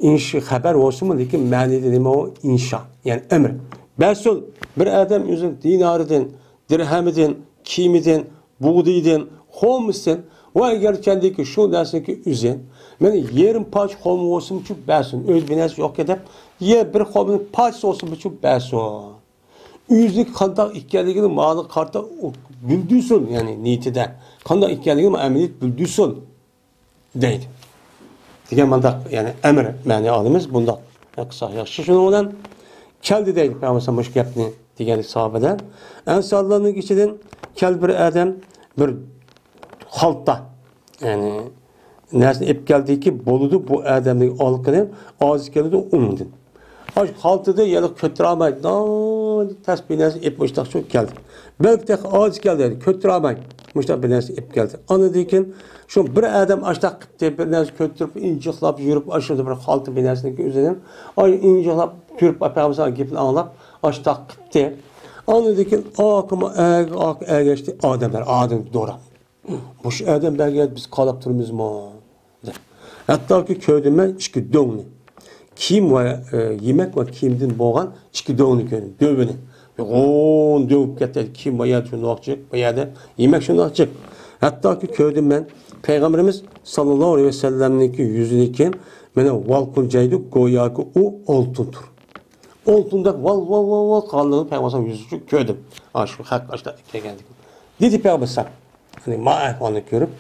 ئىنش-، خەبەر بولسىمۇ، لېكىن مەنىدە نېمە ئۇ؟ ئىنشا، يەنى ئەمر. بەسۇن، بىر ئادەم ئۆزىنىڭ دىنارىدىن، دىرھەمىدىن، كىيىمىدىن، بۇغدىيىدىن، خورمىسىدىن ۋە ئەگەر كەلدىكى شۇ نەرسىنىڭكى ئۆزى، مېنى يېرىم پارچە خورما بولسىمۇ شۇ بەرسۇن، ئۆيدە بىر نەرسە يوقكەن دەپ، يە بىر خورمىنىڭ پارچىسى بولسىمۇ شۇ بەرسۇن. ئۆزىنىڭ قانداق ئىكەنلىكىنى ماڭا قارىتا بىلدۈرسۇن، يەنى نىيىتىدە قانداق ئىكەنلىكىنى ئەمەلىيەت بىلدۈرسۇن. دەيدۇ. دېگەن مۇنداق، يەنى ئەمر مەنە ئالىمىز بۇنداق قىلساق ياخشى. شۇنىڭ بىلەن كەلدى دەيدۇ پەيغەمبەر مۇشۇ گەپنى دېگەن ساھابىدە. ئەنسارلارنىڭ ئىچىدىن كەلدى بىر ئادەم بىر خالتا، يەنى نەرسىنى ئېلىپ كەلدىكى، بولىدۇ بۇ ئادەمنىڭ ئالقىنى ئاز كېلىدۇ ئۇنىڭدىن. ئاشۇ خالتىدە يەنە كۆتۈرەلمەي، تەس بىر نەرسە ئېلىپ مۇشتاق شۇ كەلدى. بەلكى تېخى ئاز كەلدى، كۆتۈرەلمەي مۇشتاق بىر نەرسە ئېلىپ كەلدى. ئاندىن كېيىن شۇ بىر ئادەم ئاشتاق قىپتى، بىر نەرسە كۆتۈرۈپ، ئىنجىقلاپ يۈرۈپ، ئاشۇدا بىر خالتا بىر نەرسىنىڭ ئۆزىنى، ئاي ئىنجىقلاپ يۈرۈپ، ئاپامىز گېپىنى ئاڭلاپ، ئاشتاق قىپتى. ئاندىن كېيىن ئاكىمۇ ئەگ-، ئاك-، ئەگەشتى ئادەملەر، ئادەم دوراپ. مۇشۇ ئادەم بەرگەن بىز قالاپ تۇرىمىزمۇ؟ دەپ. ھەتتاكى كۆردۈم مەن ئىككى دۆڭنى. كىيىم ۋە، ئە، يېمەك ۋە كىيىمدىن بولغان ئىككى دۆڭنى كۆردۈم. دۆۋىنى. يوغان دۆۋۈپ كەتتى. كىيىم بۇ يەردە شۇنداق جىق، بۇ يەردە يېمەك شۇنداق جىق. ھەتتاكى كۆردۈم مەن پەيغەمبىرىمىز ساللاللاھۇ ئەلەيھى ۋەسەللەمنىڭكى يۈزىدىكى مانا ۋالقۇنجايدۇ، گوياكى ئۇ ئالتۇندۇر. ئالتۇندەك ۋال، ۋال، ۋال، ۋال قالغانلىقىنى پەيغەمبەر يۈزى ئۈچۈن كۆردۈم. ئاشۇ خەق ئاشتا كەلگەندىكىن. دېدى پەيغەمبەر سەللەللاھۇ ئەلەيھى ۋەسەللەم.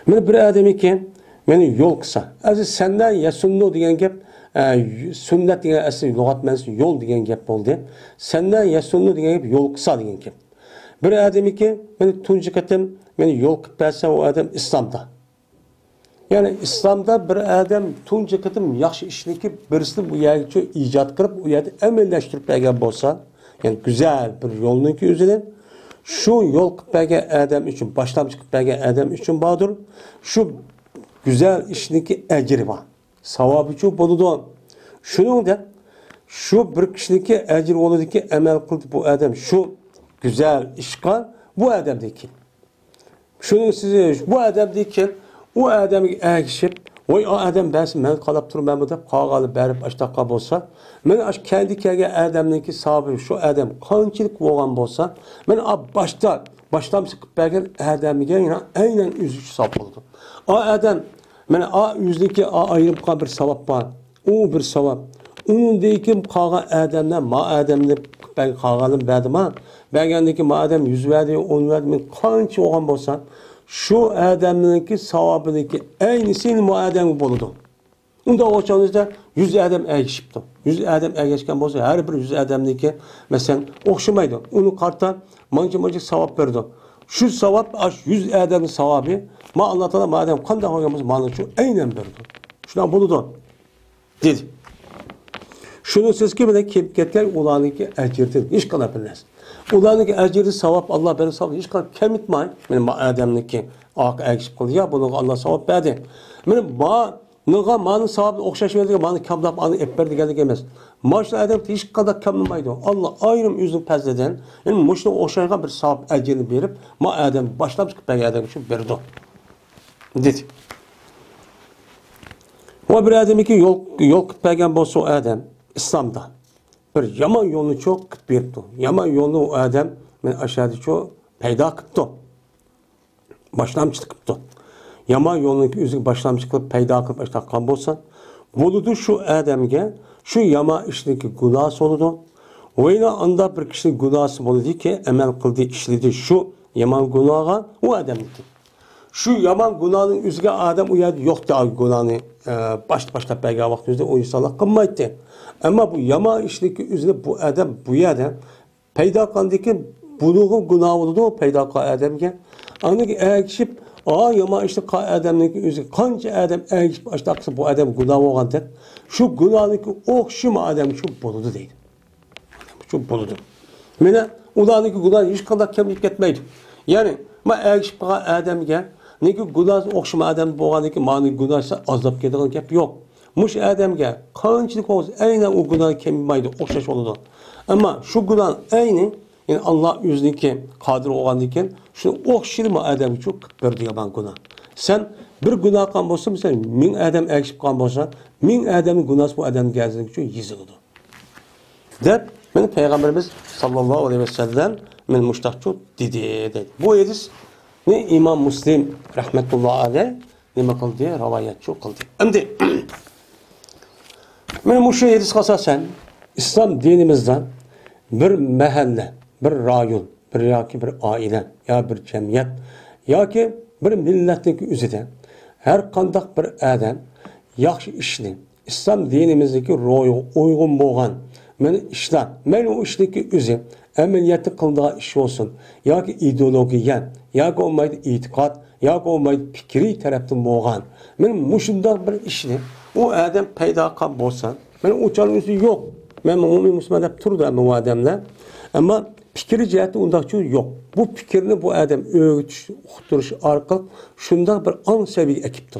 مانا بىر ئادەمكى مېنى يول قىلسا، ئەزى سەندە يەسۇننۇ دېگەن گەپ، ئە، سۈننەت دېگەن ئەسلى لۇغەت مەنىسى يول دېگەن گەپ بولدى. سەندە يەسۇننۇ دېگەن گەپ يول قىلسا دېگەن گەپ. بىر ئادەمكى مېنى تۇنجى قېتىم مېنى يول قىلىپ بەرسە، ئۇ ئادەم ئىسلامدا. يەنى ئىسلامدا بىر ئادەم تۇنجى قېتىم ياخشى ئىشنىكى بىرسىنى بۇ يەرگىچە ئىجاد قىلىپ، ئۇ يەردە ئەمەلىيلەشتۈرۈپ بەرگەن بولسا، يەنى گۈزەل بىر يولنىڭكى ئۆزىنى شۇ يول قىلىپ بەرگەن ئادەم ئۈچۈن، باشلامچى قىلىپ بەرگەن ئادەم ئۈچۈن باردۇر. شۇ گۈزەل ئىشنىكى ئەجرى بار. ساۋابىچۇ بولىدۇ. شۇنىڭدەك شۇ بىر كىشىنىڭكى ئەجرى بولىدۇكى، ئەمەل قىلدى بۇ ئادەم شۇ گۈزەل ئىشقا، بۇ ئادەمدىكى. شۇنىڭ سىزى بۇ ئادەمدىن كېيىن ئۇ ئادەمگە ئەگىشىپ، ۋاي، ئا ئادەم بەرسە مەن قالاپ تۇرمەنمۇ دەپ قالغانلار بېرىپ ئاشتاققا بولسا، مانا ئاشۇ كەندى كەلگەن ئادەمنىڭكى ساۋابى شۇ ئادەم قانچىلىك بولغان بولسا، مانا ئا باشتا باشلامچى قىلىپ بەرگەن ئادەمگە يەنە ئەينەن ئۆزى ساۋاب بولىدۇ. ئا ئادەم، مانا ئا ئۆزىنىڭكى ئا ئايرىم قىلغان بىر ساۋاب بار. ئۇ بىر ساۋاب. ئۇنىڭدىن كېيىن قالغان ئادەملەر، ما ئادەمنى بەرگەن، قالغانلىرىنى بەردىما؟ بەرگەندىن كېيىن ما ئادەم يۈز بەردى، ئون بەردى، مىڭ قانچە بولغان بولسا، شۇ ئادەمنىڭكى ساۋابىنىڭكى ئەينىسى ما ئادەمگە بولىدۇ. ئۇنداق ئوخشىغاندا يۈز ئادەم ئەگىشىپتۇ. يۈز ئادەم ئەگەشكەن بولسا، ھەر بىر يۈز ئادەمنىڭكى، مەسىلەن، ئوخشىمايدۇ. ئۇنى قارىتا مانچە مانچە ساۋاب بېرىدۇ. شۇ ساۋاب، ئاشۇ يۈز ئادەمنىڭ ساۋابى، ما ئاللا تائالا ما ئادەم قانداق قويغان بولسا، مانا شۇ ئەينەن بېرىدۇ. شۇنداق بولىدۇ. دېدى. شۇنىڭ سىزكى بىلەن كېلىپ كەتكەن ئۇلارنىڭكى ئەجرىدىن ھېچقانداق بىر نەرسە. ئۇلارنىڭكى ئەجرى، ساۋاب، ئاللا بەرگەن ساۋاب ھېچقانداق كەمىتمەي، مانا ما ئادەمنىڭكى ئاقا ئەگىشىپ قىلدى، يا بۇنىڭغا ئاللا ساۋاب بەردى. مانا ما نىڭغا مانىڭ ساۋابى ئوخشاش بولىدىكەن، مانى كاملاپ، ئانى ئېلىپ بەر دېگەنلىك ئەمەس. مانا شۇ ئادەم ھېچقانداق كاملىمايدۇ. ئاللا ئايرىم ئۆزىنىڭ پەزلىدىن، يەنى مۇشۇنىڭغا ئوخشايدىغان بىر ساۋاب ئەجرىنى بېرىپ، ما ئادەم باشلامچى قىلىپ بەرگەن ئادەمگە شۇ بېرىدۇ. دېدى. ۋە بىر ئادەمكى يول، يول قىلىپ بەرگەن بولسا ئۇ ئادەم ئىسلامدا بىر يامان يولنى چوق قىلىپ بېرىپتۇ. يامان يولنى ئۇ ئادەم مەن ئاشادىچۇ پەيدا قىپتۇ. باشلامچىلىق قىپتۇ. يامان يولنىڭكى ئۆزىگە باشلامچى قىلىپ پەيدا قىلىپ ئاشتاققان بولسا، بولىدۇ شۇ ئادەمگە شۇ يامان ئىشنىڭكى گۇناھسى بولىدۇ. ۋەيلا ئاندا بىر كىشىنىڭ گۇناھسى بولىدۇكى، ئەمەل قىلدى، ئىشلىدى شۇ يامان گۇناھغا ئۇ ئادەمنىڭكى. شۇ يامان گۇناھنىڭ ئۆزىگە ئادەم ئۇ يەردە يوق دەپ گۇناھنى، ئە، باش-، باشلاپ بەرگەن ۋاقتىمىزدا ئۇ ئىنسانلار قىلمايتتى. ئەمما بۇ يامان ئىشنىڭكى ئۆزىنى بۇ ئادەم بۇ يەردە پەيدا قىلغاندىن كېيىن بۇنىڭغا گۇناھ بولىدۇ، پەيدا قىلغان ئادەمگە. ئاندىن كېيىن ئەگىشىپ، ئا، يامان ئىشنى قىلغان ئادەمنىڭكى ئۆزىگە قانچە ئادەم ئەگىشىپ ئاشتاق قىلسا بۇ ئادەم گۇناھ بولغاندەك، شۇ گۇناھنىڭكى ئوخشىمى ئادەمگە شۇ بولىدۇ دەيدۇ. شۇ بولىدۇ. مانا ئۇلارنىڭكى گۇناھى ھېچقانداق كەمىيىپ كەتمەيدۇ. يەنى، ما ئەگىشىپ قالغان ئادەمگە نېكى گۇناھى ئوخشىما ئادەم بولغاندىكى مانى گۇناھى ئازلاپ كېتىدىغان گەپ يوق. مۇشۇ ئادەمگە قانچىلىك بولسا ئەينەن ئۇ گۇناھى كەمىمەيدۇ، ئوخشاش بولىدۇ. ئەمما شۇ گۇناھنىڭ ئەينى، يەنى ئاللا ئۆزىنىڭكى قادىر بولغاندىن كېيىن شۇنى ئوخشىشىنى ما ئادەمگە شۇ قىلىپ بېرىدۇ يامان گۇناھ. سەن بىر گۇناھ قىلغان بولسا، مىسال، مىڭ ئادەم ئەگىشىپ قالغان بولسا، مىڭ ئادەمنىڭ گۇناھى بۇ ئادەمنىڭ گەزىنىگە شۇ يېزىلىدۇ. دەپ، مانا پەيغەمبىرىمىز ساللاللاھۇ ئەلەيھى ۋەسەللەم مانا مۇشتاقچۇ دېدى، دەيدۇ. بۇ ھەدىسنى ئىمام مۇسلىم رەھمەتۇللاھى ئەلەيھ نېمە قىلدى؟ رىۋايەتچۇ قىلدى. ئەمدى مانا مۇشۇ ھەدىسكە ئاساسەن، ئىسلام دىنىمىزدا بىر مەھەللە، بىر رايون، بىر ياكى بىر ئائىلە، يا بىر جەمئىيەت، ياكى بىر مىللەتنىڭكى ئۆزىدە ھەر قانداق بىر ئادەم ياخشى ئىشنى، ئىسلام دىنىمىزدىكى روھىغا ئۇيغۇن بولغان مانا ئىشلار، مەيلى ئۇ ئىشنىڭكى ئۆزى ئەمەلىيەتتە قىلىدىغان ئىش بولسۇن، ياكى ئىدېئولوگىيە، ياكى بولمايدۇ ئېتىقاد، ياكى بولمايدۇ پىكرىي تەرەپتىن بولغان، مانا مۇشۇنداق بىر ئىشنى ئۇ ئادەم پەيدا قىلغان بولسا، مانا ئۇ چاغنىڭ ئۆزى يوق. مەن مۇئمىن مۇسۇلمان دەپ تۇرىدۇ ئەمما ئۇ ئادەملەر. ئەمما پىكرى جەھەتتە ئۇنداقچۇ يوق. بۇ پىكىرنى بۇ ئادەم ئۆگىتىش، ئۇقتۇرۇش ئارقىلىق شۇنداق بىر ئاڭ سەۋىيەگە ئەكىپتۇ.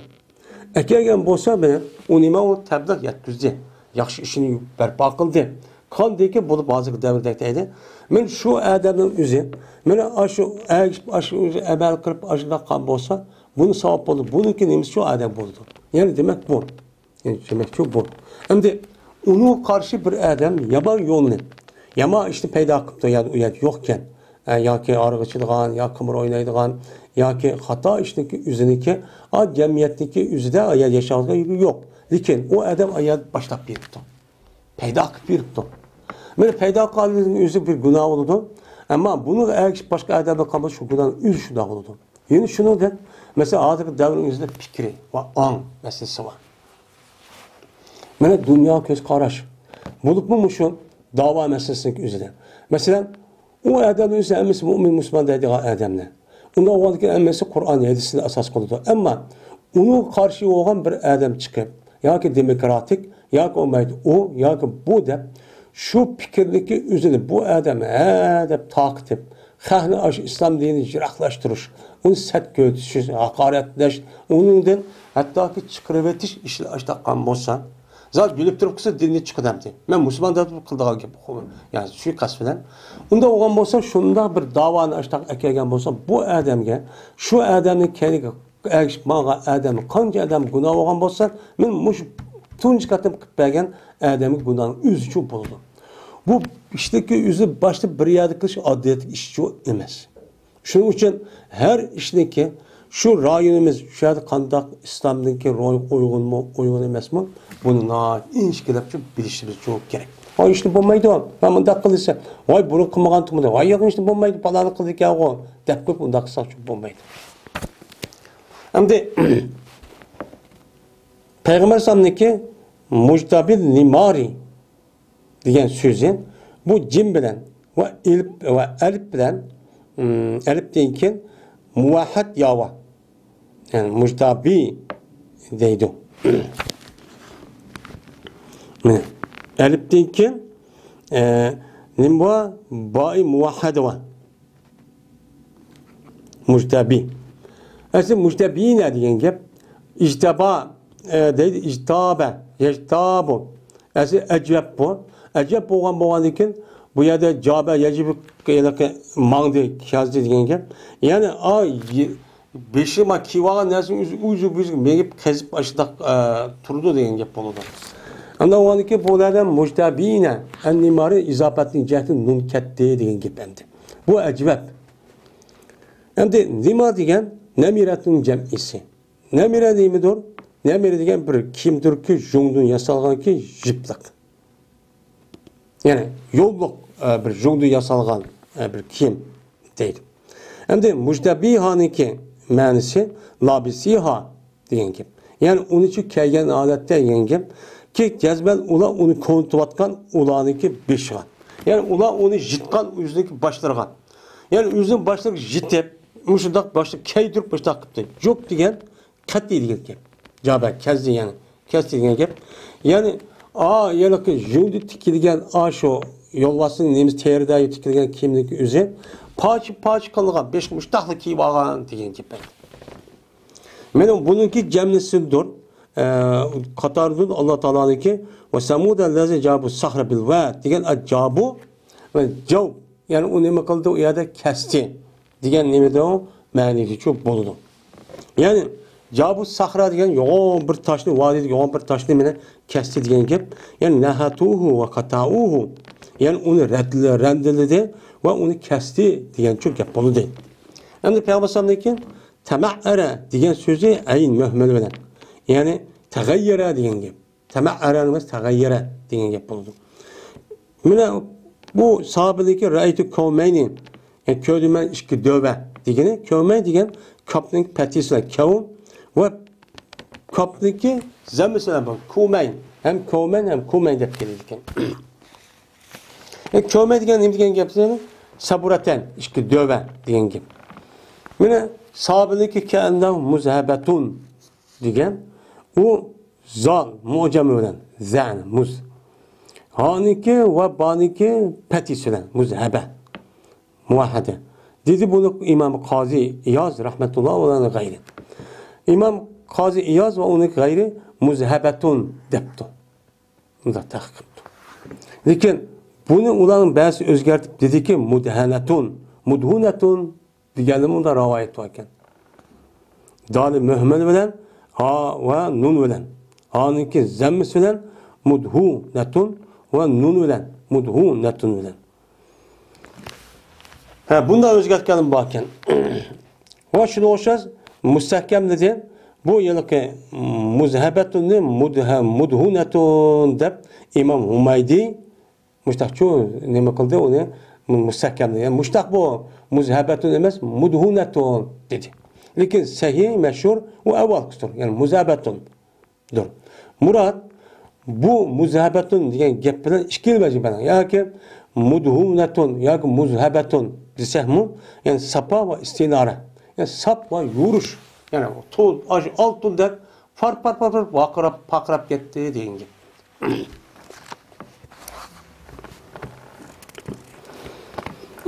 ئەكەلگەن بولسا، مانا ئۇ نېمە، ئۇ تەبلىغ يەتكۈزدى، ياخشى ئىشنى بەرپا قىلدى. قاندىكى بولۇپ ھازىرقى دەۋردەك دەيدۇ. مانا شۇ ئادەمنىڭ ئۆزى، مانا ئاشۇ ئەگىشىپ، ئاشۇ ئۆزى ئەمەل قىلىپ، ئاشۇنداق قىلغان بولسا، بۇنى ساۋاب بولدى. بۇنىڭكى نېمىسى شۇ ئادەم بولىدۇ. يەنى دېمەك بۇ. يەنى دېمەكچۇ بۇ. ئەمدى ئۇنىڭغا قارشى بىر ئادەم يامان يولنى، يامان ئىشنى پەيدا قىپتۇ، يەنى ئۇ يەردە يوقكەن. ئە، ياكى ئارىق ئىچىدىغان، ياكى قىمار ئوينايدىغان، ياكى خاتا ئىشنىڭكى ئۆزىنىڭكى، ئا، جەمئىيەتنىڭكى ئۆزىدە ئا يەردە ياشاۋاتقان يوق. لېكىن ئۇ ئادەم ئا يەردە باشلاپ بېرىپتۇ. پەيدا قىلىپ بېرىپتۇ. مانا پەيدا قىلغاننىڭ ئۆزى بىر گۇناھ بولىدۇ. ئەمما بۇنىڭغا ئەگىشىپ باشقا ئادەملەر قىلمىسا شۇ گۇناھنىڭ ئۆزى شۇنداق بولىدۇ. يەنە شۇنىڭدەك، مەسىلەن، ھازىرقى دەۋرنىڭ ئۆزىدە پىكرى ۋە ئاڭ مەسىلىسى بار. مانا دۇنيا كۆز قاراش. بولۇپمۇ مۇشۇ داۋا مەسىلىسىنىڭ ئۆزىدە. مەسىلەن، ئۇ ئادەمنىڭ ئۆزى ھەممىسى مۇئمىن، مۇسۇلمان دەيدىغان ئادەملەر. ئۇنداق بولغاندىكىن ھەممىسى قۇرئان، ھەدىسنى ئاساس قىلىدۇ. ئەمما ئۇنىڭغا قارشى بولغان بىر ئادەم چىقىپ، ياكى دېموكراتىك، ياكى بولمايدۇ ئۇ، ياكى بۇ دەپ، شۇ پىكىرنىكى ئۆزىنى بۇ ئادەم ھە دەپ تارقىتىپ، خەقنى ئاشۇ ئىسلام دىنىنى يىراقلاشتۇرۇش، ئۇنى سەت كۆرسىتىش، ھاقارەتلەش، ئۇنىڭدىن ھەتتاكى چىقىرىۋېتىش ئىشلىرى ئاشتاق قىلغان بولسا، زادى كۈلۈپ تۇرۇپ قىلسا دىندىن چىقىدۇ ئەمدى. مەن مۇسۇلمان دەپ قىلىدىغان گەپ، يا سۇيىقەست بىلەن. ئۇنداق بولغان بولسا، شۇنداق بىر داۋانى ئاشتاق ئەكەلگەن بولسا، بۇ ئادەمگە، شۇ ئادەمنىڭ كەينىگە ئەگىشىپ ماڭغان ئادەم، قانچە ئادەم گۇناھ بولغان بولسا، مەن مۇشۇ تۇنجى قېتىم قىلىپ بەرگەن ئادەمگە گۇناھنىڭ ئۆزىچۇ بولىدۇ. بۇ ئىشنىڭكى ئۆزى باشتا بىر يەردە قىلىش ئاددىيەتلىك ئىشچۇ ئەمەس. شۇنىڭ ئۈچۈن ھەر ئىشنىڭكى شۇ رايونىمىز، شۇ يەردە قانداق ئىسلامنىڭكى روھىغا ئۇيغۇنمۇ، ئۇيغۇن ئەمەسمۇ، بۇنى ناھايىتى ئىنچىكىلەپچۇ بىلىشىمىزچۇ كېرەك. ۋاي ئىشنى بولمايدۇ، مەن مۇنداق قىلسا، ۋاي بۇرۇن قىلمىغانتىمۇ، ۋاي ياق ئىشنى بولمايدۇ، پالانى قىلىدىكەنغۇ دەپ قويۇپ ئۇنداق قىلساقچۇ بولمايدۇ. ئەمدى پەيغەمبەر ئەلەيھىسسالامنىڭكى مۇجتەبىل نىمارى دېگەن سۆزى بۇ جىم بىلەن ۋە ئېلىپ، ۋە ئەلىپ بىلەن، ئەلىپتىن كېيىن مۇۋەھھەد ياۋا، يەنى مۇجتەبى دەيدۇ. مانا ئەلىپتىن كېيىن، ئە، نېمە بار؟ بائى مۇۋەھھەدە بار. مۇجتەبى. ئەسلى مۇجتەبىنە دېگەن گەپ ئىجتابا، ئە، دەيدۇ، ئىجتابە، يەجتابۇ. ئەسلى ئەجۋەب بۇ. ئەجۋەب بولغان، بولغاندىن كېيىن بۇ يەردە جابە، يەجىبۇ، ھېلىقى ماڭدى، كەزدى دېگەن گەپ. يەنى ئا، ي-، بېشىما كىيىۋالغان نەرسىنى ئۆزى، ئۆزى، ئۆزى مېڭىپ قېزىپ ئاشۇنداق، ئە، تۇرىدۇ دېگەن گەپ بولىدۇ. ئاندىن بولغاندىن كېيىن بۇلاردا مۇجتەبىنە، ئەننىمارى ئىزاپەتنىڭ جەھەتتىن نۇن كەتتى دېگەن گەپ ئەمدى. بۇ ئەجۋەب. ئەمدى نىمار دېگەن نەمىرەتنىڭ جەمئىسى. نەمىرە نېمىدۇر؟ نەمىرە دېگەن بىر كىيىمدۇركى، يۇڭدىن ياسالغانكى، يىپلىق. يەنى يوللۇق، ئە، بىر يۇڭدىن ياسالغان، ئە، بىر كىيىم دەيدۇ. ئەمدى مۇجتەبىھانىڭكى مەنىسى لابىسىھا دېگەن گەپ. يەنى ئۇنىڭچۇ كىيگەن ھالەتتە دېگەن گەپ. كى جەزمەن ئۇلار ئۇنى كۆنتۈۋاتقان ئۇلارنىڭكى بېشىغا. يەنى ئۇلار ئۇنى يىتقان ئۆزىنىڭكى باشلىرىغا. يەنى ئۆزىنىڭ باشلىرىغا يىتىپ، مۇشۇنداق باشلىرىغا كىيدۈرۈپ مۇشۇنداق قىپتۇ. جوك دېگەن قەتئىي دېگەن گەپ. جابە، كەزدى يەنى. كەزدى دېگەن گەپ. يەنى، ئا، ھېلىقى يۇڭدىن تىكىلگەن، ئا، شۇ يولۋاسنىڭ نېمىسى تېرىدە تىكىلگەن كىيىمنىڭكى ئۆزى پارچە-پارچە قىلىنغان، بېشىغا مۇشتاقلا كىيىۋالغان دېگەن گەپ. مانا بۇنىڭكى جەملىسىدۇر. ئە، قاتارىدۇر ئاللا تائالانىڭكى ۋە سەمۇدەللەزى جابۇ سەخرە بىل ۋاد دېگەن ئا، جابۇ ۋە جاۋ، يەنى ئۇ نېمە قىلدى؟ ئۇ يەردە كەستى دېگەن نېمىدۇ؟ مەنىگىچۇ بولىدۇ. يەنى جابۇ سەخرا دېگەن يوغان بىر تاشنى، ۋادىدە يوغان بىر تاشنى مانا كەستى دېگەن گەپ. يەنى نەھەتۇھۇ ۋە قاتائۇھۇ. يەنى ئۇنى رەتلە-، رەندىلىدى ۋە ئۇنى كەستى دېگەنچۇ گەپ بولىدۇ. ئەمدى پەيغەمبەر ئەلەيھىسسالامدىكى تەمەئەرە دېگەن سۆزى ئەين مۆھمەل بىلەن، يەنى تەغەييەرە دېگەن گەپ. تەمەئەرە ئەمەس، تەغەييەرە دېگەن گەپ بولىدۇ. مانا بۇ ساھابىدىكى رەئەيتۇ كەۋمەينى، يەنى كۆردۈم مەن ئىككى دۆۋە دېگىنى، كەۋمەي دېگەن كاپنىڭ پەتھىسى بىلەن كەۋ ۋە كاپنىڭكى زەممىسى بىلەن بولغان كۇمەين، ھەم كەۋمەين ھەم كۇمەين دەپ كېلىدىكەن. ئە، كەۋمەي دېگەن نېمە دېگەن گەپ دېسەڭ، سەبۇرەتەن، ئىككى دۆۋە دېگەن گەپ. مانا ساھابىدىكى كەئەننەھۇ مۇزھەبەتۇن دېگەن، ئۇ زال مۇئجەمى بىلەن، زەن، مۇز. ھانىكى ۋە بانىكى پەتھىسى بىلەن، مۇزھەبە، مۇۋەھھەدە. دېدى بۇنى ئىمام قازى ئىياز رەھمەتۇللا ۋە غەيرى. ئىمام قازى ئىياز ۋە ئۇنىڭ غەيرى مۇزھەبەتۇن دەپتۇ. مۇنداق تەھقىق قىپتۇ. لېكىن بۇنى ئۇلارنىڭ بەزىسى ئۆزگەرتىپ دېدىكى، مۇدھەنەتۇن، مۇدھۇنەتۇن دېگەنلىرى مۇنداق راۋايەت بار ئىكەن. دالى مۆھمەل بىلەن، ھا ۋە نۇن بىلەن. ھانىڭكى زەممىسى بىلەن مۇدھۇنەتۇن ۋە نۇن بىلەن، مۇدھۇنەتۇن بىلەن. ھە، بۇنداق ئۆزگەرتكەنلىرى بار ئىكەن. ۋە شۇنىڭغا ئوخشاش مۇستەھكەملىدى. بۇ ھېلىقى مۇزھەبەتۇننى مۇدھە-، مۇدھۇنەتۇن دەپ ئىمام ھۇمايدى مۇشتاقچۇ نېمە قىلدى ئۇنى مۇستەھكەملىدى. يەنى مۇشتاق بۇ مۇزھەبەتۇن ئەمەس، مۇدھۇنەتۇن دېدى. لېكىن سەھىھ، مەشھۇر ئۇ ئەۋۋالقىسىدۇر. يەنى مۇزھەبەتۇن. دۇر. مۇراد، بۇ مۇزھەبەتۇن دېگەن گەپ بىلەن ئىككىلا ۋەجىھ بار. ياكى مۇدھۇنەتۇن ياكى مۇزھەبەتۇن دېسەكمۇ، يەنى ساپا ۋە ئىستىئانە. يەنى ساپ ۋە يورۇش. يەنى تۇ-، ئاش-، ئالتۇندەك پار، پار، پار، پار، ۋارقىراپ، پارقىراپ كەتتى دېگەن گەپ.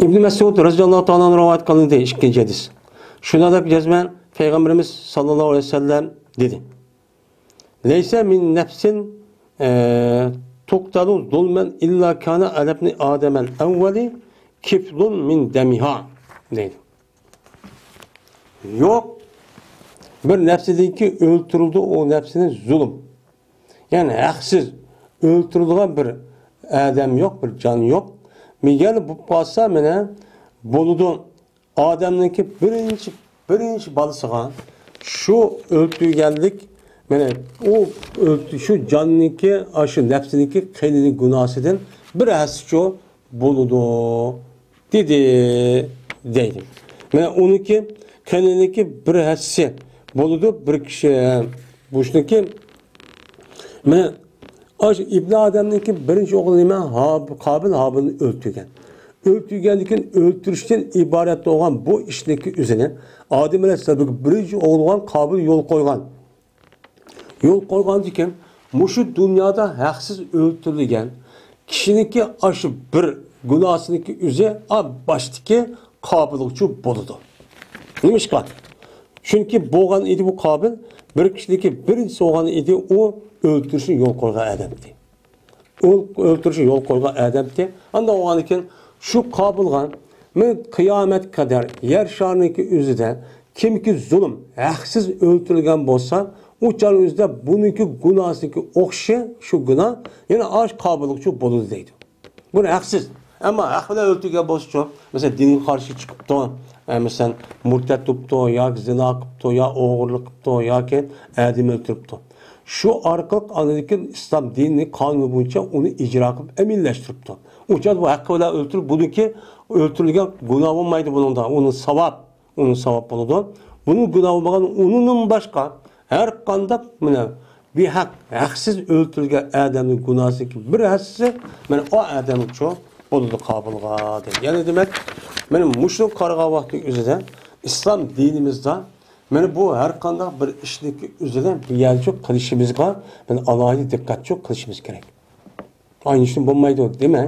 ئىبن مەسئۇد رەزىياللاھۇ تائالا ئەنھۇ رىۋايەت قىلىندى، ئىككىنچى ھەدىس. شۇنداق دەپ جەزمەن پەيغەمبىرىمىز ساللاللاھۇ ئەلەيھى ۋەسەللەم دېدى. لەيسە مىن نەفسىن، ئە، تۇقتەلۇ زۇلمەن ئىللا كانە ئەلەبنى ئادەمەل ئەۋۋەلى كىفلۇن مىن دەمىھا دەيدۇ. يوق، بىر نەپسىدىنكى ئۆلتۈرۈلدى، ئۇ نەپسىنى زۇلۇم. يەنى ھەقسىز ئۆلتۈرۈلىدىغان بىر ئادەم يوق، بىر جان يوق. مېگەر بولۇپ قالسا، مانا بولىدۇ. ئادەمنىڭكى بىرىنچى، بىرىنچى بالىسىغا شۇ ئۆلتۈرگەنلىك، مانا ئۇ ئۆلتۈ-، شۇ جاننىڭكى، ئاشۇ نەپسىنىڭكى قېنىنىڭ گۇناھىسىدىن بىر ھەسسىچۇ بولىدۇ، دېدى، دەيدۇ. مانا ئۇنىڭكى قېنىنىڭكى بىر ھەسسىسى بولىدۇ، بىر كىشى، بۇ شۇنىڭكى مانا ئاشۇ ئىبنى ئادەمنىڭكى بىرىنچى ئوغلى نېمە؟ ھاب-، قابىل ھابىلنى ئۆلتۈرگەن. ئۆلتۈرگەندىن كېيىن ئۆلتۈرۈشتىن ئىبارەت بولغان بۇ ئىشنىڭكى ئۆزىنى ئادەم ئەلەيھىسسالامغا بىرىنچى ئوغلى بولغان قابىل يول قويغان. يول قويغاندىن كېيىن مۇشۇ دۇنيادا ھەقسىز ئۆلتۈرۈلگەن كىشىنىڭكى ئاشۇ بىر گۇناھسىنىڭكى ئۆزى ئا باشتىكى قابىلغىچۇ بولىدۇ. نېمىشقا؟ چۈنكى بولغان ئىدى بۇ قابىل، بىر كىشىنىڭكى بىرىنچىسى بولغان ئىدى، ئۇ ئۆلتۈرۈشنى يول قويغان ئادەم ئىدى. ئۇ ئۆلتۈرۈشنى يول قويغان ئادەم ئىدى. ئانداق بولغاندىن كېيىن شۇ قابىلغا مەن قىيامەتكە قەدەر يەر شارىنىڭكى ئۆزىدە كىمكى زۇلۇم، ھەقسىز ئۆلتۈرۈلگەن بولسا، ئۇ چاغنىڭ ئۆزىدە بۇنىڭكى گۇناھسىنىڭكى ئوخشىشى، شۇ گۇناھ يەنە ئاش قابىلغىچۇ بولىدۇ دەيدۇ. بۇنى ھەقسىز. ئەمما ھەق بىلەن ئۆلتۈرگەن بولسىچۇ، مەسىلەن، دىنغا قارشى چىقىپتۇ، ئە، مەسىلەن، مۇرتەت بوپتۇ، ياكى زىنا قىپتۇ، يا ئوغرىلىق قىپتۇ، ياكى ئادەم ئۆلتۈرۈپتۇ. شۇ ئارقىلىق ئاندىن كېيىن ئىسلام دىنىنى قانۇنى بويىچە ئۇنى ئىجرا قىلىپ ئەمەلىيلەشتۈرۈپتۇ. ئۇ چاغدا بۇ ھەققى بىلەن ئۆلتۈرۈپ، بۇنىڭكى ئۆلتۈرۈلگەن گۇناھ بولمايدۇ بۇنىڭدا. ئۇنىڭ ساۋاب. ئۇنىڭ ساۋاب بولىدۇ. بۇنىڭ گۇناھ بولمىغان، ئۇنىڭدىن باشقا ھەر قانداق، مانا، بىھەق، ھەقسىز ئۆلتۈرۈلگەن ئادەمنىڭ گۇناھسىنىڭكى بىر ھەسسىسى، مانا، ئۇ ئادەمگىچۇ بولىدۇ قابىلغا، دەيدۇ. يەنى دېمەك، مانا، مۇشۇ قارىغان ۋاقىتنىڭ ئۆزىدە ئىسلام دىنىمىزدا، مانا، بۇ ھەر قانداق بىر ئىشنىڭكى ئۆزىدە بىر يەرچۇ قىلىشىمىزغا، مانا، ئالاھىدە دىققەتچۇ قىلىشىمىز كېرەك. ئاينىشتىن بولمايدۇ دېمە.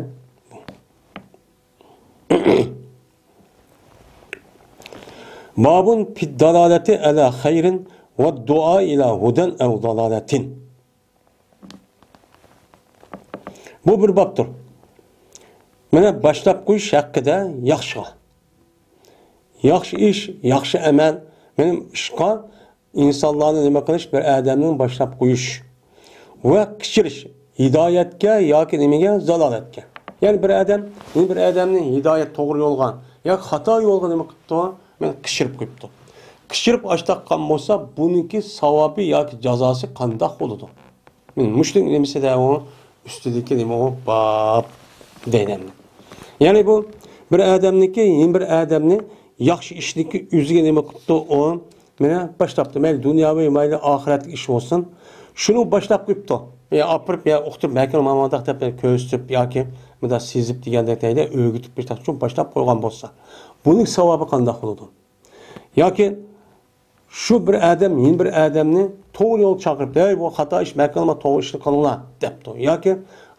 بابۇن فىد دالالەتى ئەلا خەيرىن ۋە دۇئا ئىلا ھۇدەن ئەۋ دالالەتىن. بۇ بىر بابتۇر. مانا باشلاپ قويۇش ھەققىدە ياخشىغا. ياخشى ئىش، ياخشى ئەمەل، مېنىڭ ئىشقا ئىنسانلارنى نېمە قىلىش، بىر ئادەمنىڭ باشلاپ قويۇش ۋە قېچىرىش، ھىدايەتكە ياكى نېمىگە، زالالەتكە. يەنى بىر ئادەم يەنە بىر ئادەمنى ھىدايەت، توغرا يولغا ياكى خاتا يولغا نېمە قىپتۇ؟ مانا قىچىرىپ قويۇپتۇ. قىچىرىپ ئاشتاققان بولسا، بۇنىڭكى ساۋابى ياكى جازاسى قانداق بولىدۇ؟ مانا مۇشۇنىڭ نېمىسىدە ئۇ ئۈستىدىكى نېمە ئۇ باب دەيدۇ. يەنى بۇ بىر ئادەمنىڭكى يەنە بىر ئادەمنى ياخشى ئىشنىڭكى ئۆزىگە نېمە قىپتۇ ئۇ؟ مانا باشلاپتۇ. مەيلى دۇنياۋى، مەيلى ئاخىرەتلىك ئىش بولسۇن. شۇنى باشلاپ قويۇپتۇ. يا ئاپىرىپ، يا ئوقۇتۇپ، مەكىن مانداق دەپ كۆرسىتىپ ياكى مۇنداق سېزىپ دېگەندەك دەيلى، ئۆگىتىپ باشلاپ، شۇ باشلاپ قويغان بولسا، بۇنىڭ ساۋابى قانداق بولىدۇ؟ ياكى شۇ بىر ئادەم يەنە بىر ئادەمنى توغرا يولغا چاقىرىپ، «ھەي، بۇ خاتا ئىش، مەكىنما توغرا ئىشنى قىلىڭلار» دەپتۇ. ياكى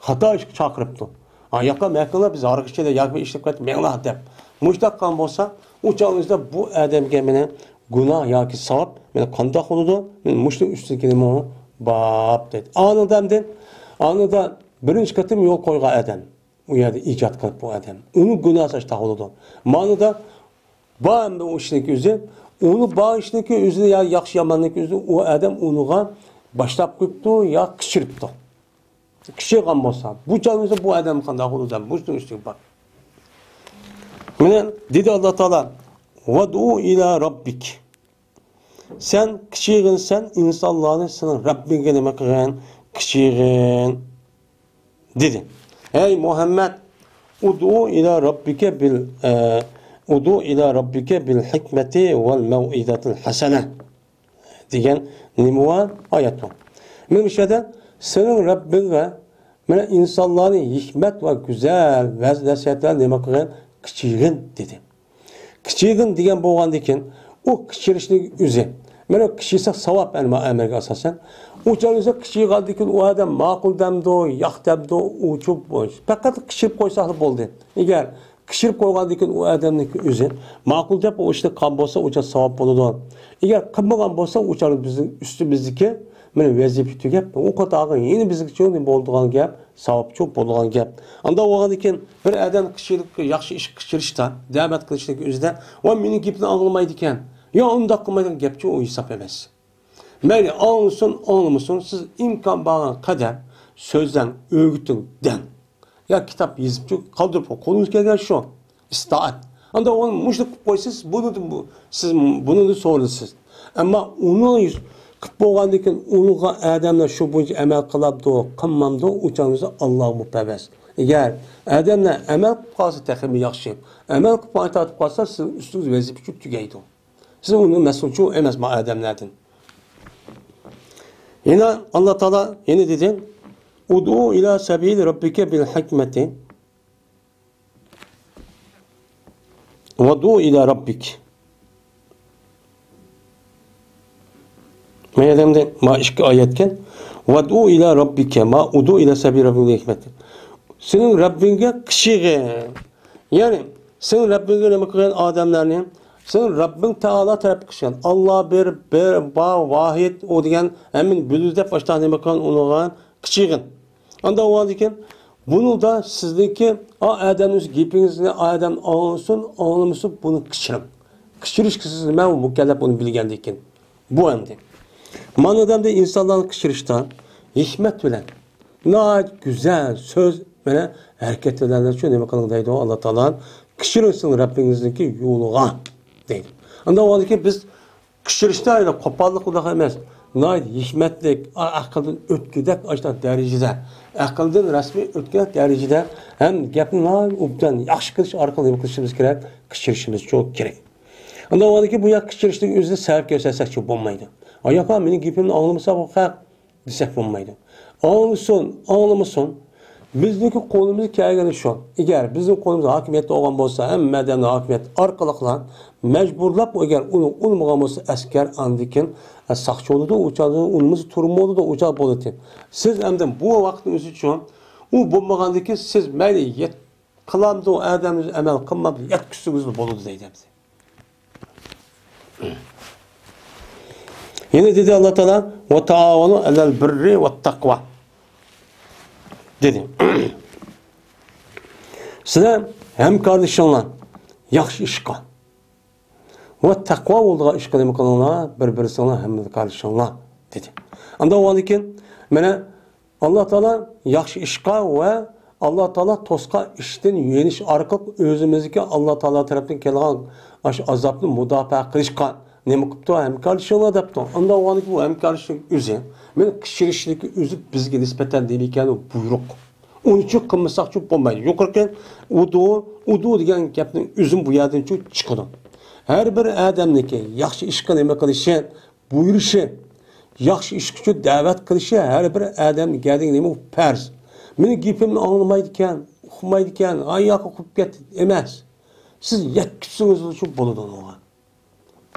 خاتا ئىشقا چاقىرىپتۇ. «ھا، ياقا مەكىنلا بىز ھاراق ئىچىدۇ، ياكى بىر ئىشلەپ كەتتى، مېڭىڭلار» دەپ. مۇشۇنداق قىلغان بولسا، ئۇ چاغنىڭ ئۆزىدە بۇ ئادەمگە مانا گۇناھ ياكى ساۋاب مانا قانداق بولىدۇ؟ مانا مۇشۇنىڭ ئۈستىدىكى نېمە باب دەيدۇ. ئانىدا ئەمدى، ئانىدا بىرىنچى قېتىم يول قويغان ئادەم. ئۇ يەردە ئىجاد قىلىپ بۇ ئادەم. ئۇنىڭ گۇناھى ئاشتاق بولىدۇ. مانىدا بار ئەمدى ئۇ ئىشنىڭكى ئۆزى. ئۇنى بار ئىشنىڭكى ئۆزى يا ياخشى ياماننىڭكى ئۆزى ئۇ ئادەم ئۇنىڭغا باشلاپ قويۇپتۇ يا قىچىرىپتۇ. قىچىرغان بولسا، بۇ چاغدا بۇ ئادەم قانداق بولىدۇ دەپ، بۇ ئۈستىگە بار. مانا دېدى ئاللا تائالا، «ۋەدئۇ ئىلا رەببىك.» سەن قىچىرغىن، سەن ئىنسانلارنى سېنىڭ رەببىڭگە نېمە قىلغىن؟ قىچىرغىن، دېدى. ھەي مۇھەممەد، ئۇدئۇ ئىلا رەببىكە بىل، ئە، ئۇدئۇ ئىلا رەببىكە بىل ھىكمەتى ۋەل مەۋئىزەتىل ھەسەنە دېگەن نېمە بار؟ ئايەت بار. مانا مۇشۇ يەردە سېنىڭ رەببىڭگە مانا ئىنسانلارنى ھېكمەت ۋە گۈزەل ۋەز-نەسىھەتلەر نېمە قىلغىن؟ قىچىرغىن، دېدى. قىچىرغىن دېگەن بولغاندىكىن، ئۇ قىچىرىشنىڭ ئۆزى. مانا قىچىرساق ساۋاب ئەمما ئەمەلگە ئاساسەن. ئۇ چاغدا قىچىرغاندىكىن ئۇ ئادەم ماقۇل دەمدۇ، ياق دەمدۇ، ئۇچۇپ، پەقەت قىچىرىپ قويساقلا بولدى. ئەگەر قىچىرىپ قويغاندىكىن ئۇ ئادەمنىڭكى ئۆزى ماقۇل دەپ ئۇ ئىشنى قىلغان بولسا، ئۇ چاغ ساۋاب بولىدۇ. ئەگەر قىلمىغان بولسا، ئۇ چاغ بىزنىڭ ئۈستىمىزدىكى مانا ۋەزىپە تۈگەپ، ئۇ قاتارغا يەنە بىزگىچۇ نېمە بولىدىغان گەپ؟ ساۋابچۇ بولىدىغان گەپ. ئانداق بولغاندىكىن بىر ئادەم قىچىرىپ، ياخشى ئىش قىچىرىشتا، دەۋەت قىلىشنىڭ ئۆزىدە، ۋە مېنىڭ گېپىمنى ئاڭلىمايدىكەن، يا ئۇنداق قىلمايدىغان گەپچۇ ئۇ ھېساب ئەمەس. مەيلى ئاڭلىسۇن، ئاڭلىمىسۇن، سىز ئىمكان بارغان قەدەر سۆزلەڭ، ئۆگىتىڭ، دەڭ. يا كىتاب يېزىپچۇ قالدۇرۇپ قويۇڭ. قولىڭىز كەلگەن شۇ. ئىستائەت. ئاندا ئۇنى مۇشۇنداق قىلىپ قويسىز، بۇنى، بۇ، سىز بۇنىدىن سورىلىسىز. ئەمما ئۇنى قىلىپ بولغاندىن كېيىن، ئۇنىڭغا ئادەملەر شۇ بويىچە ئەمەل قىلامدۇ، قىلمامدۇ، ئۇ چاغدا ئاللاغا مۇپەۋۋەس. ئەگەر ئادەملەر ئەمەل قىلىپ قالسا، تېخىمۇ ياخشى. ئەمەل قىلىپ قالماي تارتىپ قالسا، سىزنىڭ ئۈستىڭىز ۋەزىپە چۈشۈپ تۈگەيدۇ. سىز ئۇنىڭ مەسئۇلچۇ ئەمەس، ما ئادەملەردىن. يەنە ئاللا تائالا يەنە دېدى، «ئۇدئۇ ئىلا سەبىلى رەببىكە بىل ھىكمەتى ۋەدئۇ ئىلا رەببىك.» ما يەردە ما ئىككى ئايەتكەن. «ۋەدئۇ ئىلا رەببىكە، ما ئۇدئۇ ئىلا سەبىلى رەببىكە بىل ھىكمەتى.» سېنىڭ رەببىڭگە قىچىرغىن. يەنى، سېنىڭ رەببىڭگە نېمە قىلغان ئادەملەرنى؟ سېنىڭ رەببىڭ تائالا تەرەپكە قىچىرغىن. ئاللا بىر، بىر، بار، ۋاھىد، ئۇ دېگەن ھەممىنى بىلىدۇ دەپ باشتا نېمە قىلغان ئۇنىڭغا؟ قىچىرغىن. ئاندا بولغاندىكىن، بۇنىڭدا سىزنىڭكى، ئا، ئادەمنىڭ گېپىڭىزنى ئادەم ئاڭلىسۇن، ئاڭلىمىسۇن، بۇنى قىچىرىڭ. قىچىرىشقا سىز نېمە مۇكەللەپ ئۇنى بىلگەندىكىن. بۇ ئەمدى. مانا ئادەمدە ئىنسانلارنى قىچىرىشتا ھېكمەت بىلەن، ناھايىتى گۈزەل سۆز بىلەن ھەرىكەت بىلەن شۇ نېمە قىلىڭ دەيدۇ ئاللا تائالا. قىچىرىڭ سىزنىڭ رەببىڭىزنىڭكى يولىغا دەيدۇ. ئاندا ئۇنىڭدىكى بىز قىچىرىشتا ئەنە قوپاللىق ئۇنداق ئەمەس. ناھايىتى ھېكمەتلىك، ئا-، ئەقىلدىن ئۆتكۈدەك ئاشۇنداق دەرىجىدە، ئەقىلدىن رەسمىي ئۆتكۈدەك دەرىجىدە ھەم گەپنى ناھايىتى ئوبدان، ياخشى قىلىش ئارقىلىق نېمە قىلىشىمىز كېرەك؟ قىچىرىشىمىز شۇ كېرەك. ئاندا ئۇنىڭدىكى بۇ ياق قىچىرىشنىڭ ئۆزىدە سەۋەب كۆرسەتسەكچۇ بولمايدۇ. ئا، ياق، مېنىڭ گېپىمنى ئاڭلىمىسا بۇ خەق دېسەك بولمايدۇ. ئاڭلىسۇن، ئاڭلىمىسۇن، بىزنىڭكى قولىمىزغا كەلگىنى شۇ. ئەگەر بىزنىڭ قولىمىزدا ھاكىمىيەتتە بولغان بولسا، ھەممە ئادەمنىڭ ھاكىمىيەت ئارقىلىقلا مەجبۇرلاپ، ئەگەر ئۇنى ئۇنىمىغان بولسا ئەسكەر، ئاندىن كېيىن، ئە، ساقچى بولىدۇ، ئۇ چاغدا ئۇنىمىسا تۈرمە بولىدۇ، ئۇ چاغ بولىدۇ. سىز ئەمدى بۇ ۋاقىتنىڭ ئۆزى ئۈچۈن، ئۇ بولمىغاندىن كېيىن سىز مەيلى يەت-، قىلامدۇ ئادەم ئۆزى ئەمەل قىلماپلا يەتكۈزسىڭىزلا بولىدۇ دەيدۇ ئەمدى. يەنە دېدى ئاللا تائالا، «ۋە تائاۋانۇ ئەلەل بىررى ۋەت تەقۋا» دېدى. سىلەر ھەمكارلىشىڭلار ياخشى ئىشقا. ۋە تەقۋا بولىدىغان ئىشقا نېمە قىلىڭلار؟ بىر-بىرسىڭلار ھەمكارلىشىڭلار، دېدى. ئاندا ئۇنىڭدىن كېيىن، مانا، ئاللا تائالا ياخشى ئىشقا ۋە ئاللا تائالا توسقان ئىشتىن يېنىش ئارقىلىق ئۆزىمىزگە ئاللا تائالا تەرەپتىن كەلگەن ئاشۇ ئازابنى مۇداپىئە قىلىشقا نېمە قىپتۇ؟ ھەمكارلىشىڭلار دەپتۇ. ئاندا ئۇ بۇ ھەمكارلىشىشنىڭ ئۆزى، مېنى قېچىرىشنىڭكى ئۆزى بىزگە نىسبەتەن نېمە ئىكەن؟ بۇيرۇق. ئۇنى چۈ قىلمىساقچۇ بولمايدۇ. يۇقىرىقى ئۇدۇ، ئۇدۇ دېگەن گەپنىڭ ئۆزىمۇ بۇ يەردىن چۈ چىقىدۇ. ھەر بىر ئادەمنىڭكى ياخشى ئىشقا نېمە قىلىشى، بۇيرۇشى، ياخشى ئىشقا چۈ دەۋەت قىلىشى ھەر بىر ئادەمگە دېگەن نېمە پەرز. مېنىڭ گېپىمنى ئاڭلىمايدىكەن، ئۇقمايدىكەن، ھاياققا قويۇپ كەتتى ئەمەس. سىز يەتكۈزسىڭىز شۇ بولىدۇ ئۇنىڭغا.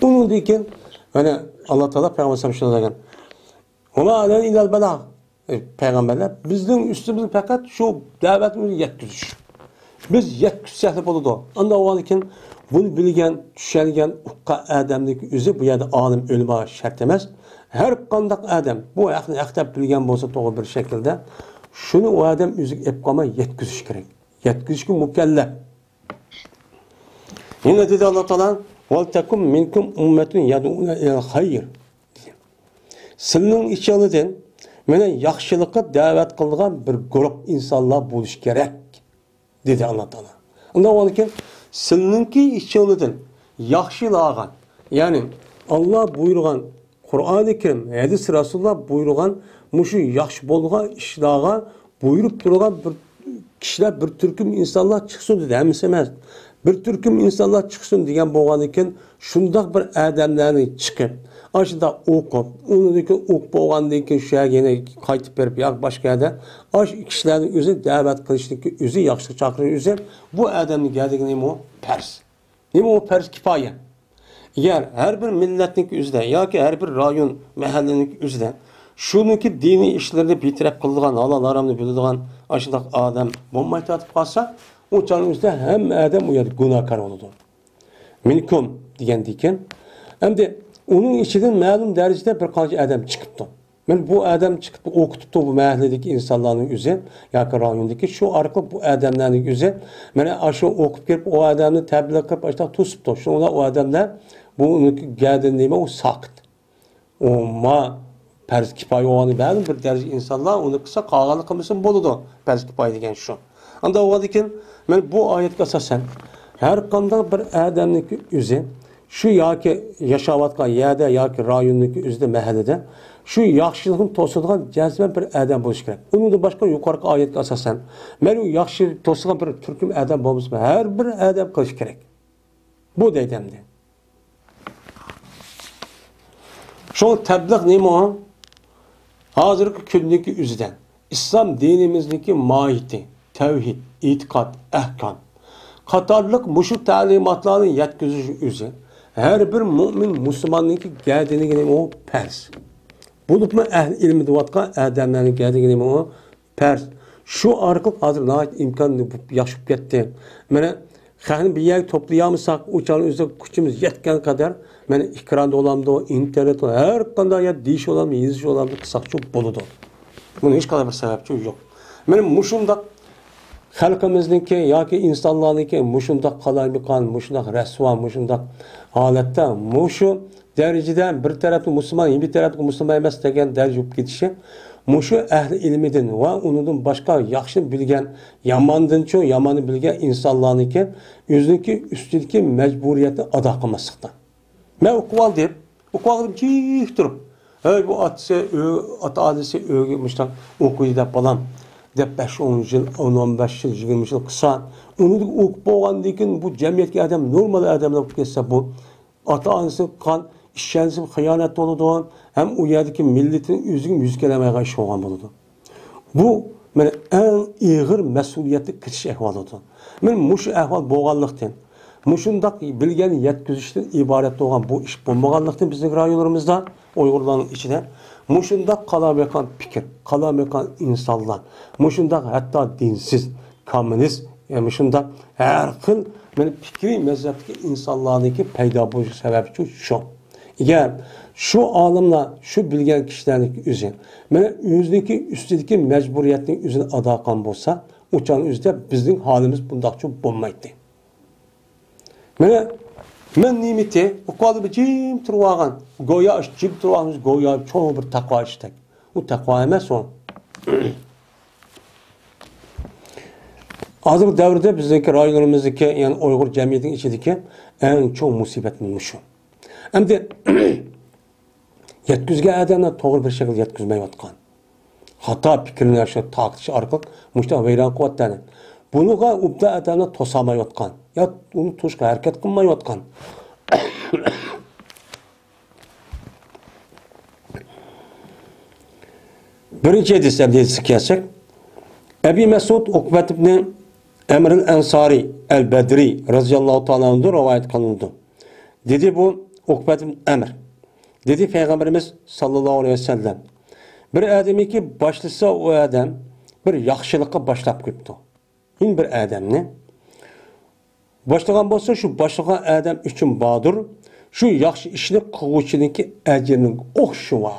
ئۇنىڭدىن كېيىن، يەنە ئاللا تائالا پەيغەمبەر شۇنداق دېگەن. «ۋەما ئەلەينە ئىللەل بەلاغ.» ئەي پەيغەمبەرلەر، بىزنىڭ ئۈستىمىزدە پەقەت شۇ دەۋەتىمىزنى يەتكۈزۈش. بىز يەتكۈزسەكلا بولىدۇ. ئاندا بولغاندىكىن بۇنى بىلگەن، چۈشەنگەن، ئۇققان ئادەمنىڭكى ئۆزى بۇ يەردە ئالىم، ئۆلىما شەرت ئەمەس. ھەر قانداق ئادەم بۇ ھەقنى ھەق دەپ بىلگەن بولسا توغرا بىر شەكىلدە، شۇنى ئۇ ئادەم ئۆزىگە ئېلىپ قالماي يەتكۈزۈش كېرەك. يەتكۈزۈشكە مۇكەللەپ. يەنە دېدى ئاللا تائالا، «ۋەلتەكۇن مىنكۇم ئۇممەتۇن يەدئۇنە ئىلەل خەير.» سىلىنىڭ ئىچىڭلىدىن مانا ياخشىلىققا دەۋەت قىلىدىغان بىر گۇرۇھ ئىنسانلار بولۇشى كېرەك، دېدى ئاللا تائالا. ئۇنداق بولغاندىكىن سىلىنىڭكى ئىچىڭلىدىن ياخشىلارغا، يەنى ئاللا بۇيرۇغان، قۇرئانى كەرىم، ھەدىس رەسۇلۇللا بۇيرۇغان مۇشۇ ياخشى بولىدىغان ئىشلارغا بۇيرۇپ تۇرغان بىر كىشىلەر، بىر تۈركۈم ئىنسانلار چىقسۇن دېدى، ھەممىسى ئەمەس. بىر تۈركۈم ئىنسانلار چىقسۇن دېگەن بولغاندىكىن، شۇنداق بىر ئادەملەرنى چىقىپ، ئاشۇنداق ئوقۇپ، ئۇنىڭدىن كېيىن ئوقۇپ بولغاندىن كېيىن شۇ يەرگە يەنە قايتىپ بېرىپ ياكى باشقا يەردە ئاشۇ كىشىلەرنى ئۆزى دەۋەت قىلىشنىڭكى ئۆزى، ياخشىلىققا چاقىرىش ئۆزى بۇ ئادەمنىڭ گەدىگى نېمە ئۇ؟ پەرز. نېمە ئۇ پەرز كىپايە؟ ئەگەر ھەر بىر مىللەتنىڭكى ئۆزىدە ياكى ھەر بىر رايون، مەھەللىنىڭكى ئۆزىدە شۇنىڭكى دىنىي ئىشلىرىنى بىتەرەپ قىلىدىغان، ھالال ھارامنى بىلىدىغان ئاشۇنداق ئادەم بولماي تارتىپ قالسا، ئۇ چاغنىڭ ئۆزىدە ھەممە ئادەم ئۇ يەردە گۇناھكار بولىدۇ. مىنكۇم دېگەندىكىن، ئەمدى ئۇنىڭ ئىچىدىن مەلۇم دەرىجىدە بىر قانچە ئادەم چىقىپتۇ. مانا بۇ ئادەم چىقىپ ئوقۇتۇپتۇ بۇ مەھەللىدىكى ئىنسانلارنىڭ ئۆزى ياكى رايوندىكى، شۇ ئارقىلىق بۇ ئادەملەرنىڭ ئۆزى مانا ئاشۇ ئوقۇپ كىرىپ ئۇ ئادەمنى تەبلىغ قىلىپ ئاشۇنداق توسۇپتۇ. شۇنىڭ بىلەن ئۇ ئادەملەر بۇ ئۇنىڭكى گەدىنى نېمە ئۇ ساقىت. ئۇ ما پەرز كىپايە بولغاننى مەلۇم بىر دەرىجە ئىنسانلار ئۇنى قىلسا قالغانلار قىلمىسىمۇ بولىدۇ. پەرز كىپايە دېگەن شۇ. ئانداق بولغاندىكىن مانا بۇ ئايەتكە ئاساسەن ھەر قانداق بىر ئادەمنىڭكى ئۆزى شۇ ياكى ياشاۋاتقان يەردە ياكى رايوننىڭكى ئۆزىدە، مەھەللىدە شۇ ياخشىلىقنى توسىدىغان جەزمەن بىر ئادەم بولۇشى كېرەك. ئۇنىڭدىن باشقا يۇقىرىقى ئايەتكە ئاساسەن مەن ئۇ ياخشى توسىدىغان بىر تۈركۈم ئادەم بولمىسىمۇ ھەر بىر ئادەم قىلىشى كېرەك. بۇ دەيدۇ ئەمدى. شۇڭا تەبلىغ نېمە ئۇ؟ ھازىرقى كۈندىكى ئۆزىدە ئىسلام دىنىمىزنىڭكى ماھىيىتى، تەۋھىد، ئېتىقاد، ئەھكام قاتارلىق مۇشۇ تەلىماتلارنى يەتكۈزۈش ئۆزى ھەر بىر مۇئمىن مۇسۇلماننىڭكى گەدىنىگە نېمە ئۇ پەرز. بولۇپمۇ ئەھلى ئىلمى دەۋاتقان ئادەملەرنىڭ گەدىنىگە نېمە ئۇ پەرز. شۇ ئارقىلىق ھازىر ناھايىتى ئىمكان ياخشى بولۇپ كەتتى. مانا خەقنى بىر يەرگە توپلىيالمىساق، ئۇ چاغنىڭ ئۆزىدە كۈچىمىز يەتكەن قەدەر، مانا ئېكراندا بولامدۇ، ئىنتېرنېت، ھەر قانداق يەردە دېيىش بولامدۇ، يېزىش بولامدۇ قىلساقچۇ بولىدۇ. بۇنىڭ ھېچقانداق بىر سەۋەبچۇ يوق. مانا مۇشۇنداق خەلقىمىزنىڭكى ياكى ئىنسانلارنىڭكى مۇشۇنداق قالايمىقان، مۇشۇنداق رەسۋا، مۇشۇنداق ھالەتتە مۇشۇ دەرىجىدە بىر تەرەپنى مۇسۇلمان، بىر تەرەپنى مۇسۇلمان ئەمەس دېگەن دەرىجە بولۇپ كېتىشى، مۇشۇ ئەھلى ئىلمىدىن ۋە ئۇنىڭدىن باشقا ياخشىنى بىلگەن، ياماندىنچۇ ياماننى بىلگەن ئىنسانلارنىڭكى ئۆزىنىڭكى ئۈستىدىكى مەجبۇرىيەتنى ئادا قىلماسلىقتا. مەن ئوقۇۋالدىم، ئوقۇۋالدىم جىق تۇرۇپ. ھەي، بۇ ئاتىسى، ئۆ-، ئاتا-ئانىسى ئۆيگە مۇشۇنداق ئوقۇيدۇ دەپ بالام، دەپ بەش ئون يىل، ئون، ئون بەش يىل، يىگىرمە يىل قىلسا، ئۇنى ئوقۇپ بولغاندىن كېيىن بۇ جەمئىيەتكە ئادەم نورمال ئادەملەر بولۇپ كەتسە، بۇ ئاتا-ئانىسىغا قىلغان ئىشەنچىسى خىيانەت بولىدۇ، ھەم ئۇ يەردىكى مىللىتىنىڭ ئۆزىگە يۈز كېلەلمەيدىغان ئىش بولغان بولىدۇ. بۇ، مانا، ئەڭ ئېغىر مەسئۇلىيەتلىك قېچىش ئەھۋالىدۇر. مانا مۇشۇ ئەھۋال بولغانلىقتىن، مۇشۇنداق بىلگەن يەتكۈزۈشتىن ئىبارەت بولغان بۇ ئىش بولمىغانلىقتىن، بىزنىڭ رايونلىرىمىزدا، ئۇيغۇرلارنىڭ ئىچىدە مۇشۇنداق قالايمىقان پىكىر، قالايمىقان ئىنسانلار، مۇشۇنداق ھەتتا دىنسىز، كوممۇنىست، يەنى مۇشۇنداق ھەر خىل، مانا، پىكرىي مەزھەپتىكى ئىنسانلارنىڭكى پەيدا بولۇش سەۋەبى شۇ. ئەگەر شۇ ئالىملار، شۇ بىلگەن كىشىلەرنىڭكى ئۆزى، مانا، ئۆزىنىڭكى ئۈستىدىكى مەجبۇرىيەتنىڭ ئۆزىنى ئادا قىلغان بولسا، ئۇ چاغنىڭ ئۆزىدە بىزنىڭ ھالىمىز بۇنداقچە بولمايتتى. مانا، مەن نېمىتى، ئۇقالىمى جىم تۇرۇۋالغان، گويا جىم تۇرۇۋالغان، گويا چوڭ بىر تەقۋا ئىشتەك. ئۇ تەقۋا ئەمەس ئۇ. ھازىرقى دەۋردە بىزنىڭكى رايونىمىزدىكى، يەنى ئۇيغۇر جەمئىيىتىنىڭ ئىچىدىكى ئەڭ چوڭ مۇسىبەت مۇشۇ. ئەمدى يەتكۈزگەن ئادەملەر توغرا بىر شەكىلدە يەتكۈزمەيۋاتقان. خاتا پىكىرنى شۇ تارقىتىش ئارقىلىق مۇشۇنداق ۋەيران قىلىۋاتقان. بۇنىڭغا ئوبدان ئادەملەر توسالمايۋاتقان. يا ئۇنى توسۇشقا ھەرىكەت قىلمايۋاتقان. بىرىنچى ھەدىس، ھەدىسكە كەلسەك، ئەبى مەسئۇد ئوقبەت ئىبنى ئەمر ئەنسارى ئەل بەدرى رەزىياللاھۇ تائالا ئەنھۇدىن رىۋايەت قىلىنىدۇ. دېدى بۇ ئوقبەت ئىبن ئەمر. دېدى پەيغەمبىرىمىز ساللاللاھۇ ئەلەيھى ۋەسەللەم، بىر ئادەمكى باشلىسا ئۇ ئادەم بىر ياخشىلىققا باشلاپ قويۇپتۇ. يەنە بىر ئادەمنى باشلىغان بولسا، شۇ باشلىغان ئادەم ئۈچۈن باردۇر، شۇ ياخشى ئىشنى قىلغۇچىنىڭكى ئەجرىنىڭ ئوخشىشى بار.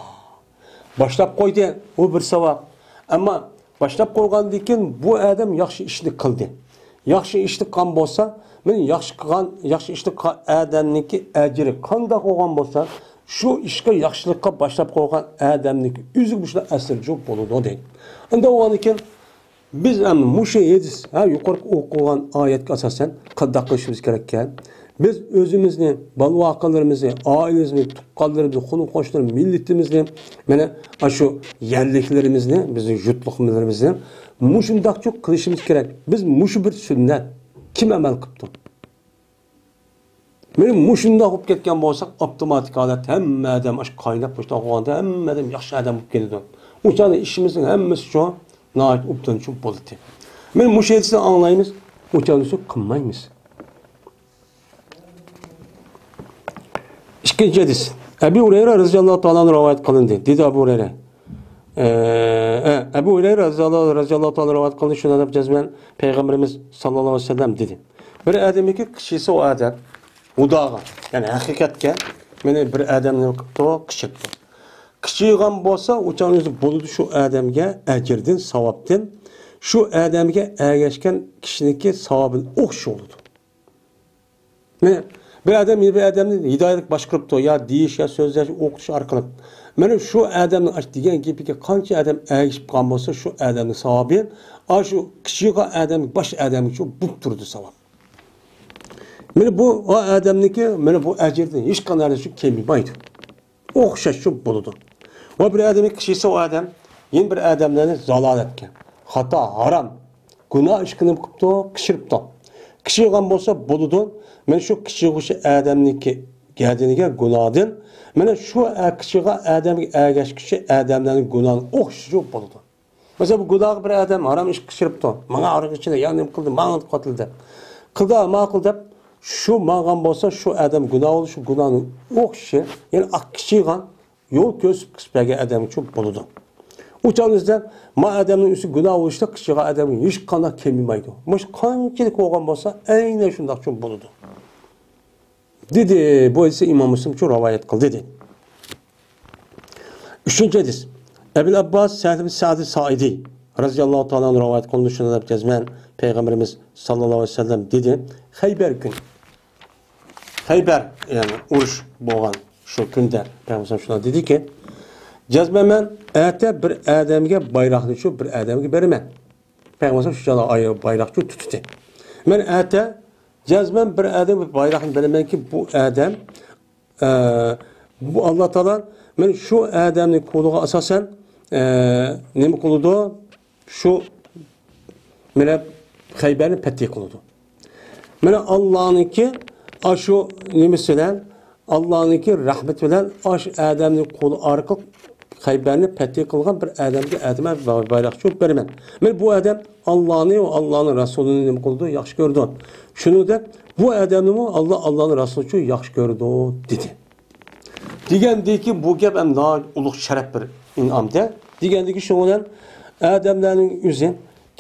باشلاپ قويدى، ئۇ بىر ساۋاب. ئەمما باشلاپ قويغاندىن كېيىن بۇ ئادەم ياخشى ئىشنى قىلدى. ياخشى ئىشنى قىلغان بولسا، مەن ياخشى قىلغان، ياخشى ئىشنى قىلغان ئادەمنىڭكى ئەجرى قانداق بولغان بولسا، شۇ ئىشقا ياخشىلىققا باشلاپ قويغان ئادەمنىڭكى ئۆزىگە مۇشۇنداق ئەسىرى بولىدۇ دەيدۇ. ئەمدى بولغاندىن كېيىن بىز ئەمدى مۇشۇ ھەدىس، ھە، يۇقىرىقى ئوقۇلغان ئايەتكە ئاساسەن قانداق قىلىشىمىز كېرەككەن؟ بىز ئۆزىمىزنى، بالا-ۋاقىلىرىمىزنى، ئائىلىمىزنى، تۇغقانلىرىمىزنى، قولۇم-قوشنىلىرىمىزنى، مىللىتىمىزنى، مانا ئاشۇ يەرلىكلىرىمىزنى، بىزنىڭ يۇرتلۇقلىرىمىزنى مۇشۇنداقچۇ قىلىشىمىز كېرەك. بىز مۇشۇ بىر سۈننەت. كىم ئەمەل قىپتۇ؟ مانا مۇشۇنداق بولۇپ كەتكەن بولساق، ئاپتوماتىك ھالەتتە ھەممە ئادەم ئاشۇ قايناپ مۇشۇنداق بولغاندا ھەممە ئادەم ياخشى ئادەم بولۇپ كېتىدۇ. ئۇ چاغدا ئىشىمىزنىڭ ھەممىسى شۇ ناھايىتى ئوبدان چۈشۈپ بولىدۇ. مانا مۇشۇ ھەدىستىن ئاڭلايمىز، ئۇ چاغدا شۇ قىلمايمىز. ئىككىنچى ھەدىس. ئەبۇ ھۇرەيرە رەزىياللاھۇ تائالا ئەنھۇ رىۋايەت قىلىندى. دېدى ئەبۇ ھۇرەيرە. ئە، ئە، ئەبۇ ھۇرەيرە رەزىياللاھۇ، رەزىياللاھۇ تائالا رىۋايەت قىلدى. شۇنداق دەپ جەزمەن پەيغەمبىرىمىز ساللاللاھۇ ئەلەيھى ۋەسەللەم دېدى. بىر ئادەمنىڭكى قىچىسى ئۇ ئادەم. خۇداغا، يەنى ھەقىقەتكە، مانا بىر ئادەمنى قىپتۇ، قىچىپتۇ. قىچىغان بولسا، ئۇ چاغنىڭ ئۆزى بولىدۇ شۇ ئادەمگە ئەجىردىن، ساۋابتىن. شۇ ئادەمگە ئەگەشكەن كىشىنىڭكى ساۋابىنى ئوخشاش بولىدۇ. مانا بىر ئادەم بىر ئادەمنى ھىدايەتكە باشقۇرۇپتۇ، يا دېيىش، يا سۆزلەش، ئوقۇتۇش ئارقىلىق. مانا شۇ ئادەمنىڭ ئاشۇ دېگەن گېپىگە قانچە ئادەم ئەگىشىپ قالغان بولسا، شۇ ئادەمنىڭ ساۋابى ئاشۇ قىچىغان ئادەم، باشقا ئادەمگىچە بولۇپ تۇرىدۇ ساۋاب. مانا بۇ، ئۇ ئادەمنىڭكى، مانا بۇ ئەجىردىن ھېچقانداق نەرسە كېمىيمەيدۇ. ئوخشاشچە بولىدۇ. ۋە بىر ئادەمنى قىچىسا ئۇ ئادەم يەنە بىر ئادەملەرنى زالالەتكە، خاتا، ھارام، گۇناھ ئىشقا نېمە قىپتۇ؟ قىچىرىپتۇ. قىچىغان بولسا بولىدۇ. مانا شۇ قىچىغۇچى ئادەمنىڭكى گەدىنىگە گۇناھدىن، مانا شۇ قىچىغان ئادەمگە ئەگەشكۈچى ئادەملەرنىڭ گۇناھىنى ئوخشىشى بولىدۇ. مەسىلەن، بۇ گۇناھقا بىر ئادەم ھارام ئىشقا قىچىرىپتۇ. ماڭا ئارىغا ئىچىدە يا نېمە قىلدى، ماڭا قاتىل دەپ. قىلدى، ماقۇل دەپ، شۇ ماڭغان بولسا، شۇ ئادەم گۇناھ بولىدۇ، شۇ گۇناھنىڭ ئوخشىشى، يەنى ئاق قىچىغان يول كۆرسىتىپ قىلىپ بەرگەن ئادەمگىچۇ بولىدۇ. ئۇ چاغدا بىزدە ما ئادەمنىڭ ئۈستى گۇناھ بولۇشتا قىچىغان ئادەمگە ھېچقانداق كېمىمەيدۇ. مۇشۇ قانچىلىك بولغان بولسا، ئەينەن شۇنداقچۇ بولىدۇ. دېدى، بۇ ھەدىسنى ئىمام مۇسلىمچۇ رىۋايەت قىلدى، دېدى. ئۈچىنچى ھەدىس. ئەبۇل ئابباس سەھل ئىبن سەئد سائىدى رەزىياللاھۇ تائالا ئەنھۇ رىۋايەت قىلىندى، شۇنداق دەپ جەزمەن پەيغەمبىرىمىز ساللاللاھۇ ئەلەيھى ۋەسەللەم دېدى، خەيبەر كۈنى، خەيبەر، يەنى ئۇرۇش بولغان شۇ كۈندە پەيغەمبەر شۇنداق دېدىكى، جەزمەن مەن ئەتە بىر ئادەمگە بايراقنى شۇ بىر ئادەمگە بېرىمەن. پەيغەمبەر شۇ چاغدا ئاي-، بايراقچۇ تۇتتى. مەن ئەتە جەزمەن بىر ئادەمگە بايراقنى بېرىمەنكى، بۇ ئادەم ئە، بۇ ئاللا تائالا مانا شۇ ئادەمنى قولىغا ئاساسەن، ئە، نېمە قىلىدۇ؟ شۇ مانا خەيبەرنى پەتھى قىلىدۇ. مانا ئاللانىڭكى ئاشۇ نېمىسى بىلەن، ئاللانىڭكى رەھمىتى بىلەن ئاشۇ ئادەمنى قولى ئارقىلىق خەيبەرنى پەتھى قىلغان بىر ئادەمگە ئەتە مەن بايراقچۇ بېرىمەن. مانا بۇ ئادەم ئاللانى ۋە ئاللانىڭ رەسۇلىنى نېمە قىلىدۇ؟ ياخشى كۆرىدۇ. شۇنىڭدەك بۇ ئادەمنىمۇ ئاللا، ئاللانىڭ رەسۇلىچۇ ياخشى كۆرىدۇ، دېدى. دېگەندىكى بۇ گەپ ھەم ناھايىتى ئۇلۇغ شەرەپ بىر ئىنئامدە. دېگەندىكى شۇنىڭ بىلەن ئادەملەرنىڭ ئۆزى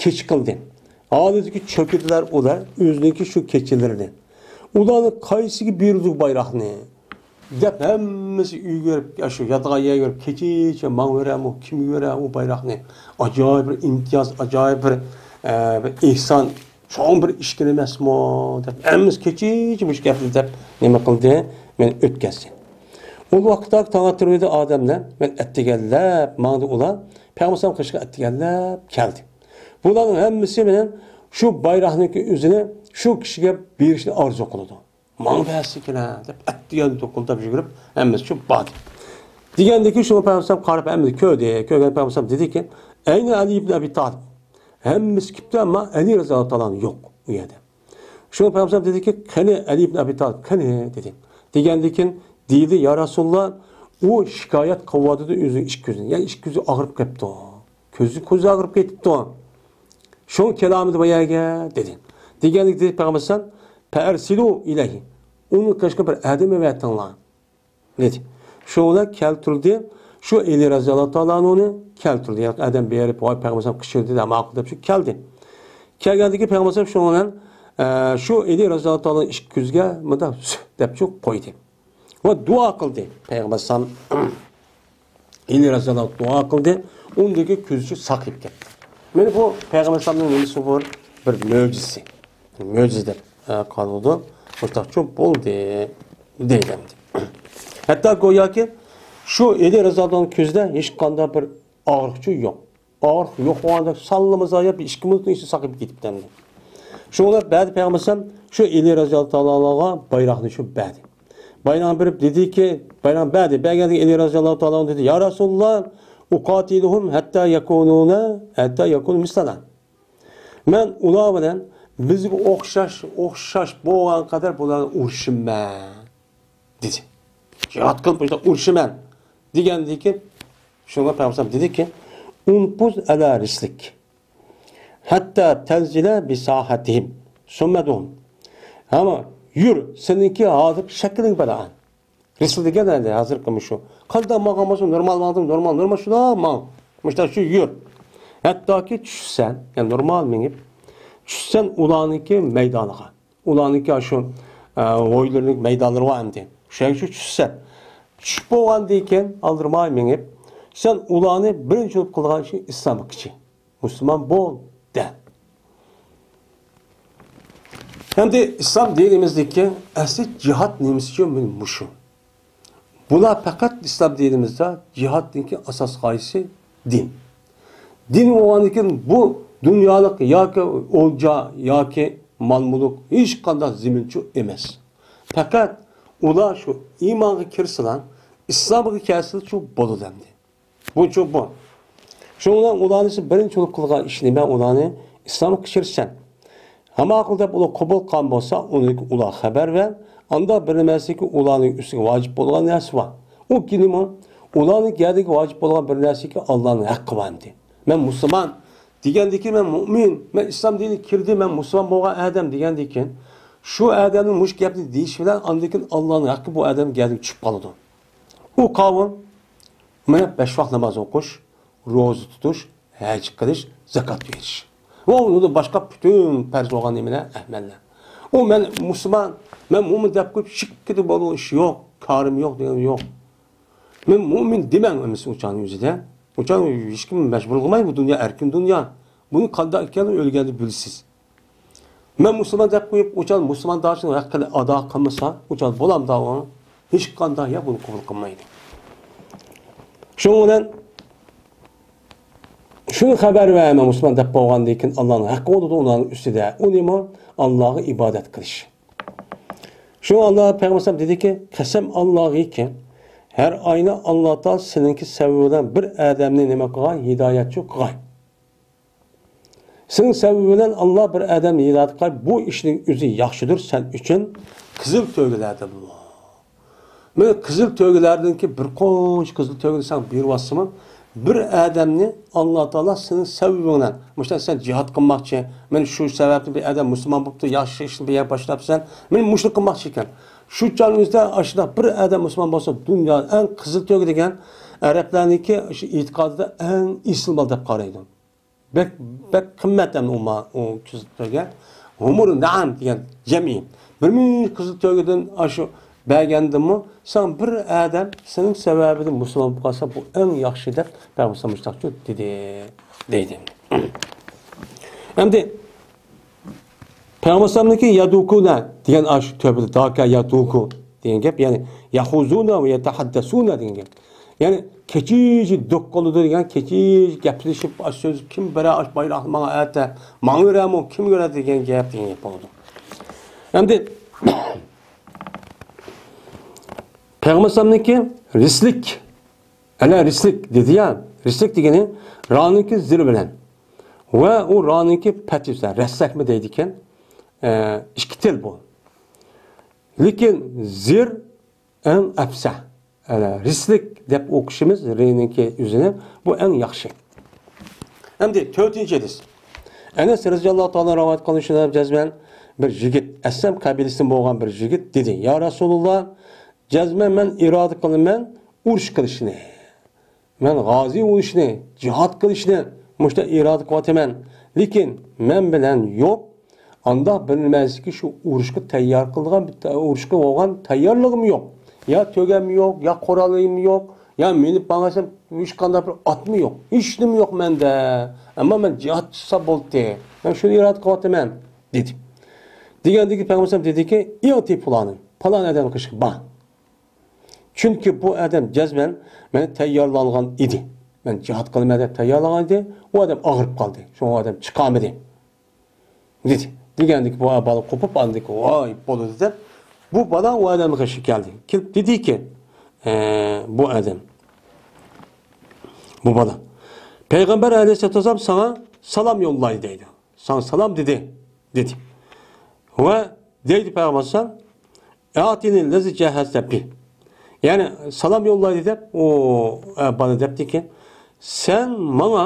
كېچە قىلدى. ھالىدىكى چۆكۈدىلەر ئۇلار ئۆزىنىڭكى شۇ كېچىلىرىنى. ئۇلارنىڭ قايسىسىگە بېرىدۇ بايراقنى؟ دەپ ھەممىسى ئۆيگە بېرىپ، شۇ ياتىدىغان يەرگە بېرىپ، كېچىچە ماڭا بېرەمۇ، كىمگە بېرەمۇ بايراقنى؟ ئاجايىپ بىر ئىمتىياز، ئاجايىپ بىر، ئە، بىر ئېھسان، چوڭ بىر ئىشكىن ئەمەسمۇ؟ دەپ ھەممىسى كېچىچە مۇشۇ گەپنى دەپ نېمە قىلدى؟ مېنى ئۆتكەزدى. ئۇ ۋاقىتتا تاڭ ئاتتۇرۇۋىدى ئادەملەر، مەن ئەتىگەنلەپ ماڭدى ئۇلار، پەيغەمبەر قېشىغا ئەتىگەنلەپ كەلدى. بۇلارنىڭ ھەممىسى مېنىڭ شۇ بايراقنىڭكى ئۆزىنى شۇ كىشىگە بېرىشنى ئارزۇ قىلىدۇ. ماڭا بەرسىكىنە دەپ ئەتىگەن توقۇلداپ يۈگۈرۈپ ھەممىسى شۇ باردى. دېگەندىكىن شۇ پەيغەمبەر قاراپ ھەممىسى كۆردى. كۆرگەن پەيغەمبەر دېدىكى، ئەينە ئەلى ئىبن ئەبى تالىب؟ ھەممىسى كېپتۇ، ئەمما ئەلى رەزىياللاھۇ تائالا يوق ئۇ يەردە. شۇڭا پەيغەمبەر دېدىكى، قېنى ئەلى ئىبن ئەبى تالىب، قېنى؟ دېدى. دېگەندىكىن دېدى، يا رەسۇلاللا، ئۇ شىكايەت قىلىۋاتىدۇ ئۆزىنىڭ ئىككى كۆزىدىن. يەنى ئىككى كۆزى ئاغرىپ كەپتۇ. كۆزى، كۆزى ئاغرىپ كېتىپتۇ. شۇڭا كېلەلمىدى بۇ يەرگە، دېدى. دېگەندىكىن دېدى پەيغەمبەر، پەئەرسىلۇ ئىلەيھى، ئۇنىڭ قېشىغا بىر ئادەم ئەۋەتىڭلار، دېدى. شۇ بىلەن كەلتۈردى. شۇ ئەلى رەزىياللاھۇ تائالا ئەنھۇنى كەلتۈردى. يەنى ئادەم بېرىپ، ۋاي پەيغەمبەر قىچقىردى دە، ماقۇل دەپ شۇ كەلدى. كەلگەندىكىن پەيغەمبەر شۇنىڭ بىلەن، ئە، شۇ ئەلى رەزىياللاھۇ تائالانىڭ ئىككى كۆزىگە مۇنداق سۈپ دەپ شۇ قويدى. ۋە دۇئا قىلدى. پەيغەمبەر ئەلەيھىسسالام ئەلى رەزىياللاھۇ دۇئا قىلدى. ئۇندىكى كۆزى ساقىيىپ كەتتى. مانا بۇ پەيغەمبەر ئەلەيھىسسالامنىڭ نېمىسى بۇ؟ بىر مۆجىزىسى. مۆجىزە دەپ، ئە، قارىلىدۇ. مۇشۇنداقچۇ بولدى دەيدۇ ئەمدى. ھەتتا گوياكى شۇ ئەلى رەزىياللاھۇنىڭ كۆزىدە ھېچقانداق بىر ئاغرىقچۇ يوق. ئاغرىق يوق بولغاندەك سانلىمىزا يەپ، ئىككى مىنۇتنىڭ ئىچىدە ساقىيىپ كېتىپتۇ ئەمدى. شۇڭا بەردى پەيغەمبەر ئەلەيھىسسالام شۇ ئەلى رەزىياللاھۇ تائالا ئەنھۇغا بايراقنى شۇ بەردى. بايراقنى بېرىپ دېدىكى، بايراقنى بەردى. بەرگەندىن كېيىن ئەلى رەزىياللاھۇ تائالا ئەنھۇ دېدى، يا رەسۇلاللا، ئۇقاتىلۇھۇم ھەتتا يەكۇنۇنە، ھەتتا يەكۇنۇ مىسلەنا. مەن ئۇلار بىلەن بىزگە ئوخشاش، ئوخشاش بولغان قەدەر بۇلارنى ئۇرۇشىمەن، دېدى. جىھاد قىلىپ ئۇرۇشىمەن، دېگەندىن كېيىن شۇڭا پەيغەمبەر دېدىكى، ئۇنپۇز ئەلا رىسلىك. ھەتتا تەنزىلە بىساھەتىھىم. سۇممەدۇھۇم. ھەمە يۈر، سېنىڭكى ھازىر شەكلىڭ بىلەن. رىسىل دېگەن ئەمدى ھازىرقى مۇشۇ. قانداق ماڭغان بولسا، نورمال ماڭدىم، نورمال، نورمال، شۇنداق ماڭ. مۇشۇنداق شۇ يۈر. ھەتتاكى چۈشسەن، يەنى نورمال مېڭىپ، چۈشسەن ئۇلارنىڭكى مەيدانىغا. ئۇلارنىڭكى شۇ، ئە، ھويلىرىنىڭ مەيدانلىرى بار ئەمدى. شۇ يەرگە شۇ چۈشسەن. چۈشۈپ بولغاندىن كېيىن ئالدىرىماي مېڭىپ، سەن ئۇلارنى بىرىنچى بولۇپ قىلغان ئىشىڭ ئىسلامغا كىرىش. مۇسۇلمان بول، دە. ئەمدى ئىسلام دىنىمىزدىكى ئەسلى جىھاد نېمىسى ئۈچۈن مۇشۇ؟ بۇلار پەقەت ئىسلام دىنىمىزدا جىھادنىڭكى ئاساس غايىسى دىن. دىن بولغاندىن كېيىن بۇ دۇنيالىق ياكى ئولجا ياكى مال-مۈلۈك ھېچقانداق زېمىنچۇ ئەمەس. پەقەت ئۇلار شۇ ئىمانغا كىرسىلا، ئىسلامغا كەلسىلىچۇ بولىدۇ ئەمدى. بۇچۇ بۇ. شۇنىڭ بىلەن ئۇلارنى سەن بىرىنچى بولۇپ قىلغان ئىش نېمە؟ ئۇلارنى ئىسلامغا كىرىشسەن. ھەممە ئاقىل دەپ ئۇلار قوبۇل قىلغان بولسا، ئۇنىڭ ئۇلارغا خەۋەر بەر. ئاندا بىر نەرسىكى ئۇلارنىڭ ئۈستىگە ۋاجىپ بولغان نەرسە بار. ئۇ كىنىمۇ ئۇلارنىڭ گەدىگە ۋاجىپ بولغان بىر نەرسىكى ئاللانىڭ ھەققى بار ئەمدى. مەن مۇسۇلمان دېگەندىكى مەن مۇئمىن، مەن ئىسلام دىنىگە كىردىم، مەن مۇسۇلمان بولغان ئادەم دېگەندىكىن، شۇ ئادەمنىڭ مۇشۇ گەپنى دېيىشى بىلەن ئاندىن كېيىن ئاللانىڭ ھەققى بۇ ئادەمنىڭ گەدىگە چۈشۈپ قالىدۇ. ئۇ قاۋۇل مانا بەش ۋاق ناماز ئوقۇش، روزا تۇتۇش، ھەج قىلىش، زاكات بېرىش. ۋە ئۇنىڭدىن باشقا پۈتۈن پەرز بولغان نېمىلەر، ئەمەللەر. ئۇ مەن مۇسۇلمان، مەن مۇئمىن دەپ قويۇپ، شىككىدە بولۇش يوق، كارىم يوق دېگەن يوق. مەن مۇئمىن دېمەڭ ئەمىسى ئۇچانىڭ ئۆزىدە. ئۇچان ھېچكىم مەجبۇر قىلمايدۇ، بۇ دۇنيا ئەركىن دۇنيا. بۇنى قانداق ئىكەنلىكىنى ئۆلگەندە بىلىسىز. مەن مۇسۇلمان دەپ قويۇپ، ئۇچان مۇسۇلمان داشىنىڭ ھەققىنى ئادا قىلمىسا، ئۇچان بولامدا ئۇ؟ ھېچقانداق يەر بۇنى قوبۇل قىلمايدۇ. شۇنىڭ بىلەن شۇنى خەۋەر بەر، مەن مۇسۇلمان دەپ بولغاندىن كېيىن ئاللانىڭ ھەققى بولىدۇ ئۇلارنىڭ ئۈستىدە. ئۇ نېمە؟ ئاللاغا ئىبادەت قىلىش. شۇڭا ئاللا پەيغەمبەر دېدىكى، قەسەم ئاللاغىكى، ھەر ئاينى ئاللا تائالا سېنىڭكى سەۋەبىڭ بىلەن بىر ئادەمنى نېمە قىلغاي؟ ھىدايەتچى قىلغاي. سېنىڭ سەۋەبىڭ بىلەن ئاللا بىر ئادەمنى ھىدايەت قىلغاي، بۇ ئىشنىڭ ئۆزى ياخشىدۇر سەن ئۈچۈن. قىزىل تۆگىلەردىن بۇ. مانا قىزىل تۆگىلەردىنكى بىر قانچە قىزىل تۆگىنى سەن بېرىۋاتسىمۇ، بىر ئادەمنى ئاللا تائالا سېنىڭ سەۋەبىڭ بىلەن، مۇشۇنداق سەن جىھاد قىلماقچى، مانا شۇ سەۋەبتىن بىر ئادەم مۇسۇلمان بوپتۇ، ياخشى ئىشنى بىر يەر باشلاپسەن، مانا مۇشۇنى قىلماقچى ئىكەن. شۇ چاغنىڭ ئۆزىدە ئاشۇنداق بىر ئادەم مۇسۇلمان بولسا، دۇنيا ئەڭ قىزىل تۆگە دېگەن ئەرەبلەرنىڭكى شۇ ئېتىقادىدا ئەڭ ئېسىل مال دەپ قارايدۇ. بەك، بەك قىممەت ئەمدى ئۇ ما-، ئۇ قىزىل تۆگە. ھۇمۇر نەئەم دېگەن جەمئىي. بىر مىڭ قىزىل تۆگىدىن ئاشۇ بەرگەندىمۇ، ساڭا بىر ئادەم سېنىڭ سەۋەبىدىن مۇسۇلمان بولۇپ قالسا، بۇ ئەڭ ياخشى دەپ پەيغەمبەر مۇشۇنداقچۇ دېدى، دەيدۇ. ئەمدى پەيغەمبەرنىڭكى يەدۇكۇنە دېگەن ئاشۇ تۆبىدە داكا يەدۇكۇ دېگەن گەپ، يەنى يەخۇزۇنە ۋە يەتەھەددەسۇنە دېگەن گەپ. يەنى كېچىچە دوك قىلىدۇ دېگەن، كېچىچە گەپلىشىپ، ئاش سۆز كىم بېرە، ئاش بايراقنى ماڭا ئەتە، ماڭا بېرەمۇ، كىم بېرە دېگەن گەپ، دېگەن گەپ بولىدۇ. ئەمدى پەيغەمبەر ئەلەيھىسسالامنىڭكى رىسلىك، ئەلە رىسلىك دېدى يا، رىسلىك دېگىنى رانىڭكى زىر بىلەن ۋە ئۇ رانىڭكى پەتھى بىلەن، رەسلەكمۇ دەيدىكەن، ئە، ئىككى تىل بۇ. لېكىن زىر ئەڭ ئەپسە. ئەنە، رىسلىك دەپ ئوقۇشىمىز رىنىڭكى ئۆزىنى، بۇ ئەڭ ياخشى. ئەمدى تۆتىنچى ھەدىس. ئەنەس رەزىياللاھۇ تائالا رىۋايەت قىلىنىشىدا جەزمەن بىر يىگىت، ئەسلەم قەبىلىسىدىن بولغان بىر يىگىت دېدى: يا رەسۇلۇللا، جەزمەن مەن ئىرادە قىلىمەن ئۇرۇش قىلىشنى. مەن غازى بولۇشنى، جىھاد قىلىشنى مۇشۇنداق ئىرادە قىلىۋاتىمەن. لېكىن مەن بىلەن يوق ئانداق بىر نېمەسىكى، شۇ ئۇرۇشقا تەييار قىلىدىغان، بىر تە-، ئۇرۇشقا بولغان تەييارلىقىم يوق. يا تۆگەم يوق، يا قورالىم يوق، يا مىنىپ ماڭسام ھېچقانداق بىر ئاتمۇ يوق. ھېچنېمە يوق مەندە. ئەمما مەن جىھاد چىقسا بولدى. مەن شۇنى ئىرادە قىلىۋاتىمەن، دېدى. دېگەندىكى پەيغەمبەر دېدىكى، ئىئتى پۇلانى، پالان ئادەمنىڭ قېشىغا بار. چۈنكى بۇ ئادەم جەزمەن مەن تەييارلانغان ئىدى. مەن جىھاد قىلىمەن دەپ تەييارلانغان ئىدى. ئۇ ئادەم ئاغرىپ قالدى. شۇڭا ئۇ ئادەم چىقالمىدى، دېدى. دېگەندىكى بۇ بالا قوپۇپ، ئاندىكى ۋاي بولدى دەپ، بۇ بالا ئۇ ئادەمگە قېشىپ كەلدى. كېلىپ دېدىكى، ئە، بۇ ئادەم، بۇ بالا، پەيغەمبەر ئەلەيھىسسالاتۇ ۋەسسالام ساڭا سالام يوللاي دەيدۇ. ساڭا سالام دېدى، دېدى. ۋە دەيدۇ پەيغەمبەر ئەلەيھىسسالام، ئەتىنى لەزى جەھەزتە بى. يەنى سالام يوللايدۇ دەپ، ئۇ، ئە، بالا دەپتىكى، سەن ماڭا،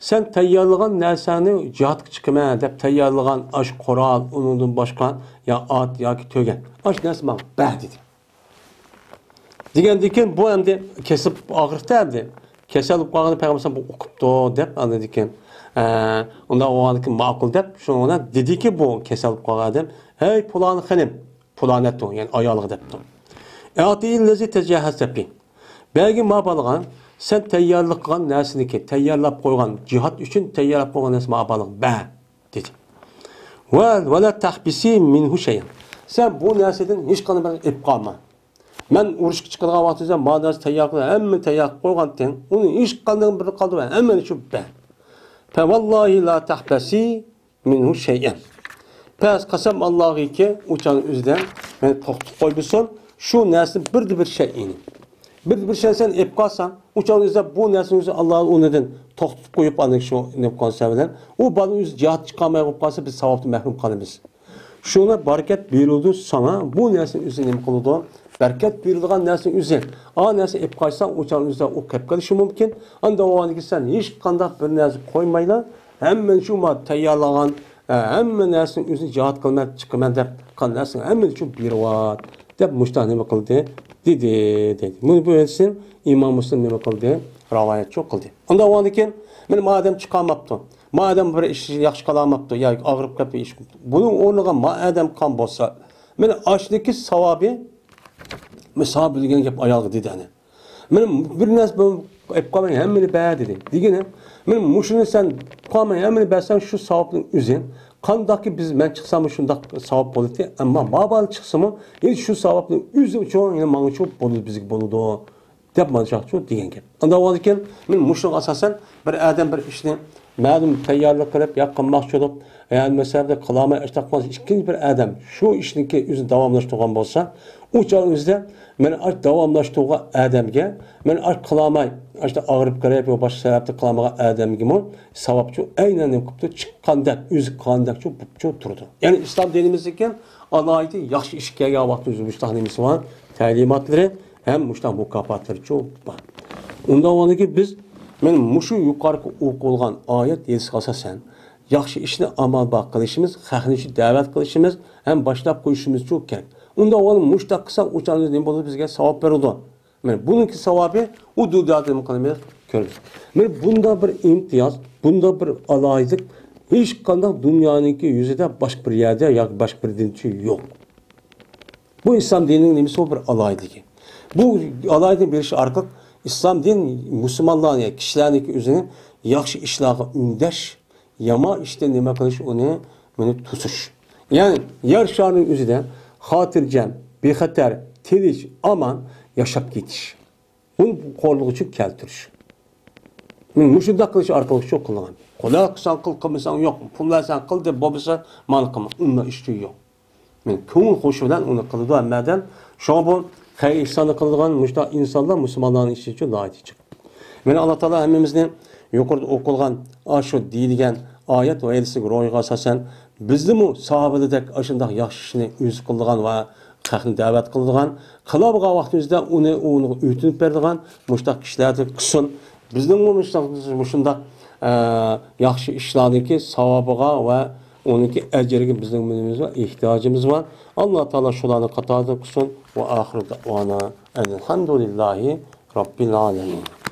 سەن تەييارلىغان نەرسەڭنى جىھادقا چىقىمەن دەپ تەييارلىغان ئاش قورال، ئۇنىڭدىن باشقا يا ئات ياكى تۆگە، ئاش نەرسە ماڭا بەر دېدى. دېگەندىن كېيىن بۇ ئەمدى كېسىپ ئاغرىقتا ئەمدى. كېسەل بولۇپ قالغاندا پەيغەمبەر بۇ ئۇقۇپتۇ دەپ ئاندىن كېيىن، ئە، ئۇنداق بولغاندىن كېيىن ماقۇل دەپ شۇنىڭ بىلەن دېدىكى بۇ كېسەل بولۇپ قالغان ئادەم، ھەي پۇلان خېنىم، پۇلانەتتۇ، يەنى ئايالىغا دەپتۇ. ئەتىنى لەزى تەجەھەزتە بى. بەرگىن ما بالىغا سەن تەييارلىق قىلغان نەرسىنىكى، تەييارلاپ قويغان، جىھاد ئۈچۈن تەييارلاپ قويغان نەرسە ما بالىغا بەر. دېدى. ۋە، ۋە لا تەھبىسى مىنھۇ شەيئەن. سەن بۇ نەرسىدىن ھېچقانداق بىر ئېلىپ قالما. مەن ئۇرۇشقا چىقىدىغان ۋاقتىمدا ما نەرسە تەييار قىلىپ، ھەممە تەييار قىلىپ قويغانتىڭ. ئۇنى ھېچقانداق بىر قالدۇرما، ھەممىنى شۇ بەر. فە ۋاللاھى لا تەھبەسى مىنھۇ شەيئەن. پەس قەسەم ئاللاغىكى، ئۇ چاغنىڭ ئۆزىدە مېنى توختىتىپ قويمىسۇن، شۇ نەرسىنى بىردە بىر شەيئىنى. بىر، بىر شەيئىنى سەن ئېلىپ قالساڭ، ئۇ چاغنىڭ ئۆزىدە بۇ نەرسىنى ئۆزى ئاللا ئۇنىڭدىن توختىتىپ قويۇپ، ئاندىن شۇ نېمە قىلغان سەۋەب بىلەن، ئۇ بالىنىڭ ئۆزى جىھاد چىقالماي قويۇپ قالسا، بىز ساۋابتىن مەھرۇم قالىمىز. شۇڭا بەرىكەت بېرىلىدۇ ساڭا، بۇ نەرسىنى ئۆزى نېمە قىلىدۇ؟ بەرىكەت بېرىلىدىغان نەرسىنى ئۆزى. ئا نەرسە ئېلىپ قاچساڭ، ئۇ چاغنىڭ ئۆزىدە ئۇ كەپ قېلىشى مۇمكىن. ئاندىن ئۇنىڭدىن كېيىن سەن ھېچقانداق بىر نەرسە قويمايلا، ھەممىنى شۇ ما تەييارلىغان، ئە، ھەممە نەرسىنى ئۆزى جىھاد قىلىمەن، چىقىمەن دەپ قىلغان نەرسىنى ھەممىنى شۇ بېرىۋات، دەپ مۇشتاق نېمە قىلدى؟ دېدى، دېدى. بۇ، بۇ ھەدىسنى ئىمام مۇسلىم نېمە قىلدى؟ رىۋايەتچۇ قىلدى. ئاندىن ئۇنىڭدىن كېيىن، مانا ما ئادەم چىقالماپتۇ. ما ئادەم بىر ئىش ياخشى قىلالماپتۇ، يا ئاغرىپ قېلىپ بىر ئىش. بۇنىڭ ئورنىغا ما ئادەم قىلغان بولسا، مانا ئاشنىكى ساۋابى، مىسال بىلگەن گەپ ئايالغا دېدى ئەنە. مانا بىر نەرسە بۇ ئېلىپ قالماي ھەممىنى بەر دېدى. دېگىنى، مانا مۇشۇنى سەن قالماي ھەممىنى بەرسەڭ شۇ ساۋابنىڭ ئۆزى. قانداقكى بىز، مەن چىقساممۇ شۇنداق ساۋاب بولاتتى. ئەمما ما بالا چىقسىمۇ، يەنە شۇ ساۋابنىڭ ئۆزى ئۈچۈن يەنە ماڭىچۇ بولىدۇ، بىزگە بولىدۇ. دەپ مانا شۇنداقچۇ دېگەن گەپ. ئانداق بولغاندىكىن، مانا مۇشۇنىڭغا ئاساسەن بىر ئادەم بىر ئىشنى مەلۇم تەييارلىق قىلىپ، يا قىلماقچى بولۇپ، يا مەسىلەن قىلالماي ئاشتاق قالسا، ئىككىنچى بىر ئادەم شۇ ئىشنىڭكى ئۆزىنى داۋاملاشتۇرغان بولسا، ئۇ چاغ ئۆزىدە مانا ئاش داۋاملاشتۇرغان ئادەمگە، مانا ئاش قىلالماي، ئاشتا ئاغرىپ قېلىپ يا باشقا سەۋەبتىن قىلالمىغان ئادەمگىمۇ ساۋابچۇ ئەينەن نېمە قىپتۇ، چىققاندەك، ئۆزى قىلغاندەكچۇ بوپچۇ تۇرىدۇ. يەنى ئىسلام دىنىمىزدىكى ئالاھىدە ياخشى ئىش كەلگەن ۋاقتىمىزدا مۇشتاق نېمىسى بار؟ تەلىماتلىرى ھەم مۇشۇنداق مۇكاپاتلىرىچۇ بار. ئۇنداق بولغاندىكىن بىز، مانا مۇشۇ يۇقىرىقى ئوقۇلغان ئايەت ھەدىسكە ئاساسەن، ياخشى ئىشنى ئامال بار قىلىشىمىز، خەقنى شۇ دەۋەت قىلىشىمىز ھەم باشلاپ قويۇشىمىزچۇ كېرەك. ئۇنداق بولغاندا مۇشۇنداق قىلساق، ئۇ چاغدا نېمە بولىدۇ؟ بىزگە ساۋاب بېرىدۇ. مانا بۇنىڭكى ساۋابى، ئۇ دۇنيادا نېمە قىلىمىز؟ كۆرىمىز. مانا بۇنداق بىر ئىمتىياز، بۇنداق بىر ئالاھىدىلىك ھېچقانداق دۇنيانىڭكى يۈزىدە باشقا بىر يەردە ياكى باشقا بىر دىنچۇ يوق. بۇ ئىسلام دىنىنىڭ نېمىسى، بۇ بىر ئالاھىدىلىكى. بۇ ئالاھىدىلىك بېرىش ئارقىلىق ئىسلام دىن مۇسۇلمانلارنى، يەنى كىشىلەرنىڭكى ئۆزىنى ياخشى ئىشلارغا ئۈندەش، يامان ئىشتىن نېمە قىلىش، ئۇنى، ئۇنى توسۇش. يەنى يەر شارىنىڭ ئۆزىدە خاتىرجەم، بىخەتەر، تىنچ، ئامان ياشاپ كېتىش. پۇل خورلۇقى ئۈچۈن كەلتۈرۈش. مەن مۇشۇنداق قىلىش ئارقىلىق شۇ قىلغان. قولاق قىلساڭ قىل، قىلمىساڭ يوق. پۇل بەرسەڭ قىل دەپ بولمىسا، مانا قىلما. ئۇنداق ئىش يوق. مەن كۆڭۈل خۇشى بىلەن ئۇنى قىلىدۇ ھەممە ئادەم. شۇڭا بۇ خەير ئىھساننى قىلىدىغان مۇشۇنداق ئىنسانلار مۇسۇلمانلارنىڭ ئىچى ئۈچۈن ناھايىتى جىق. مانا ئاللا تائالا ھەممىمىزنى يۇقىرىدا ئوقۇلغان ئاشۇ دېيىلگەن ئايەت ۋە ھەدىسلىك روھىغا ئاساسەن، بىزنىمۇ ساھابىلەردەك ئاشۇنداق ياخشى ئىشنى ئۆزى قىلىدىغان ۋە خەقنى دەۋەت قىلىدىغان، قىلالمىغان ۋاقتىمىزدا ئۇنى، ئۇنىڭغا ئۆتۈنۈپ بېرىدىغان مۇشۇنداق كىشىلەردىن قىلسۇن. بىزنىڭمۇ مۇشۇنداق، مۇشۇنداق، ئە، ياخشى ئىشلارنىڭكى ساۋابىغا ۋە ئۇنىڭكى ئەجرىگە بىزنىڭ نېمىمىز بار، ئېھتىياجىمىز بار. ئاللا تائالا شۇلارنىڭ قاتارىدا قىلسۇن. ۋە ئاخىرۇ دەئۋانا ئەلھەمدۇلىللاھى رەببىل ئالەمىن.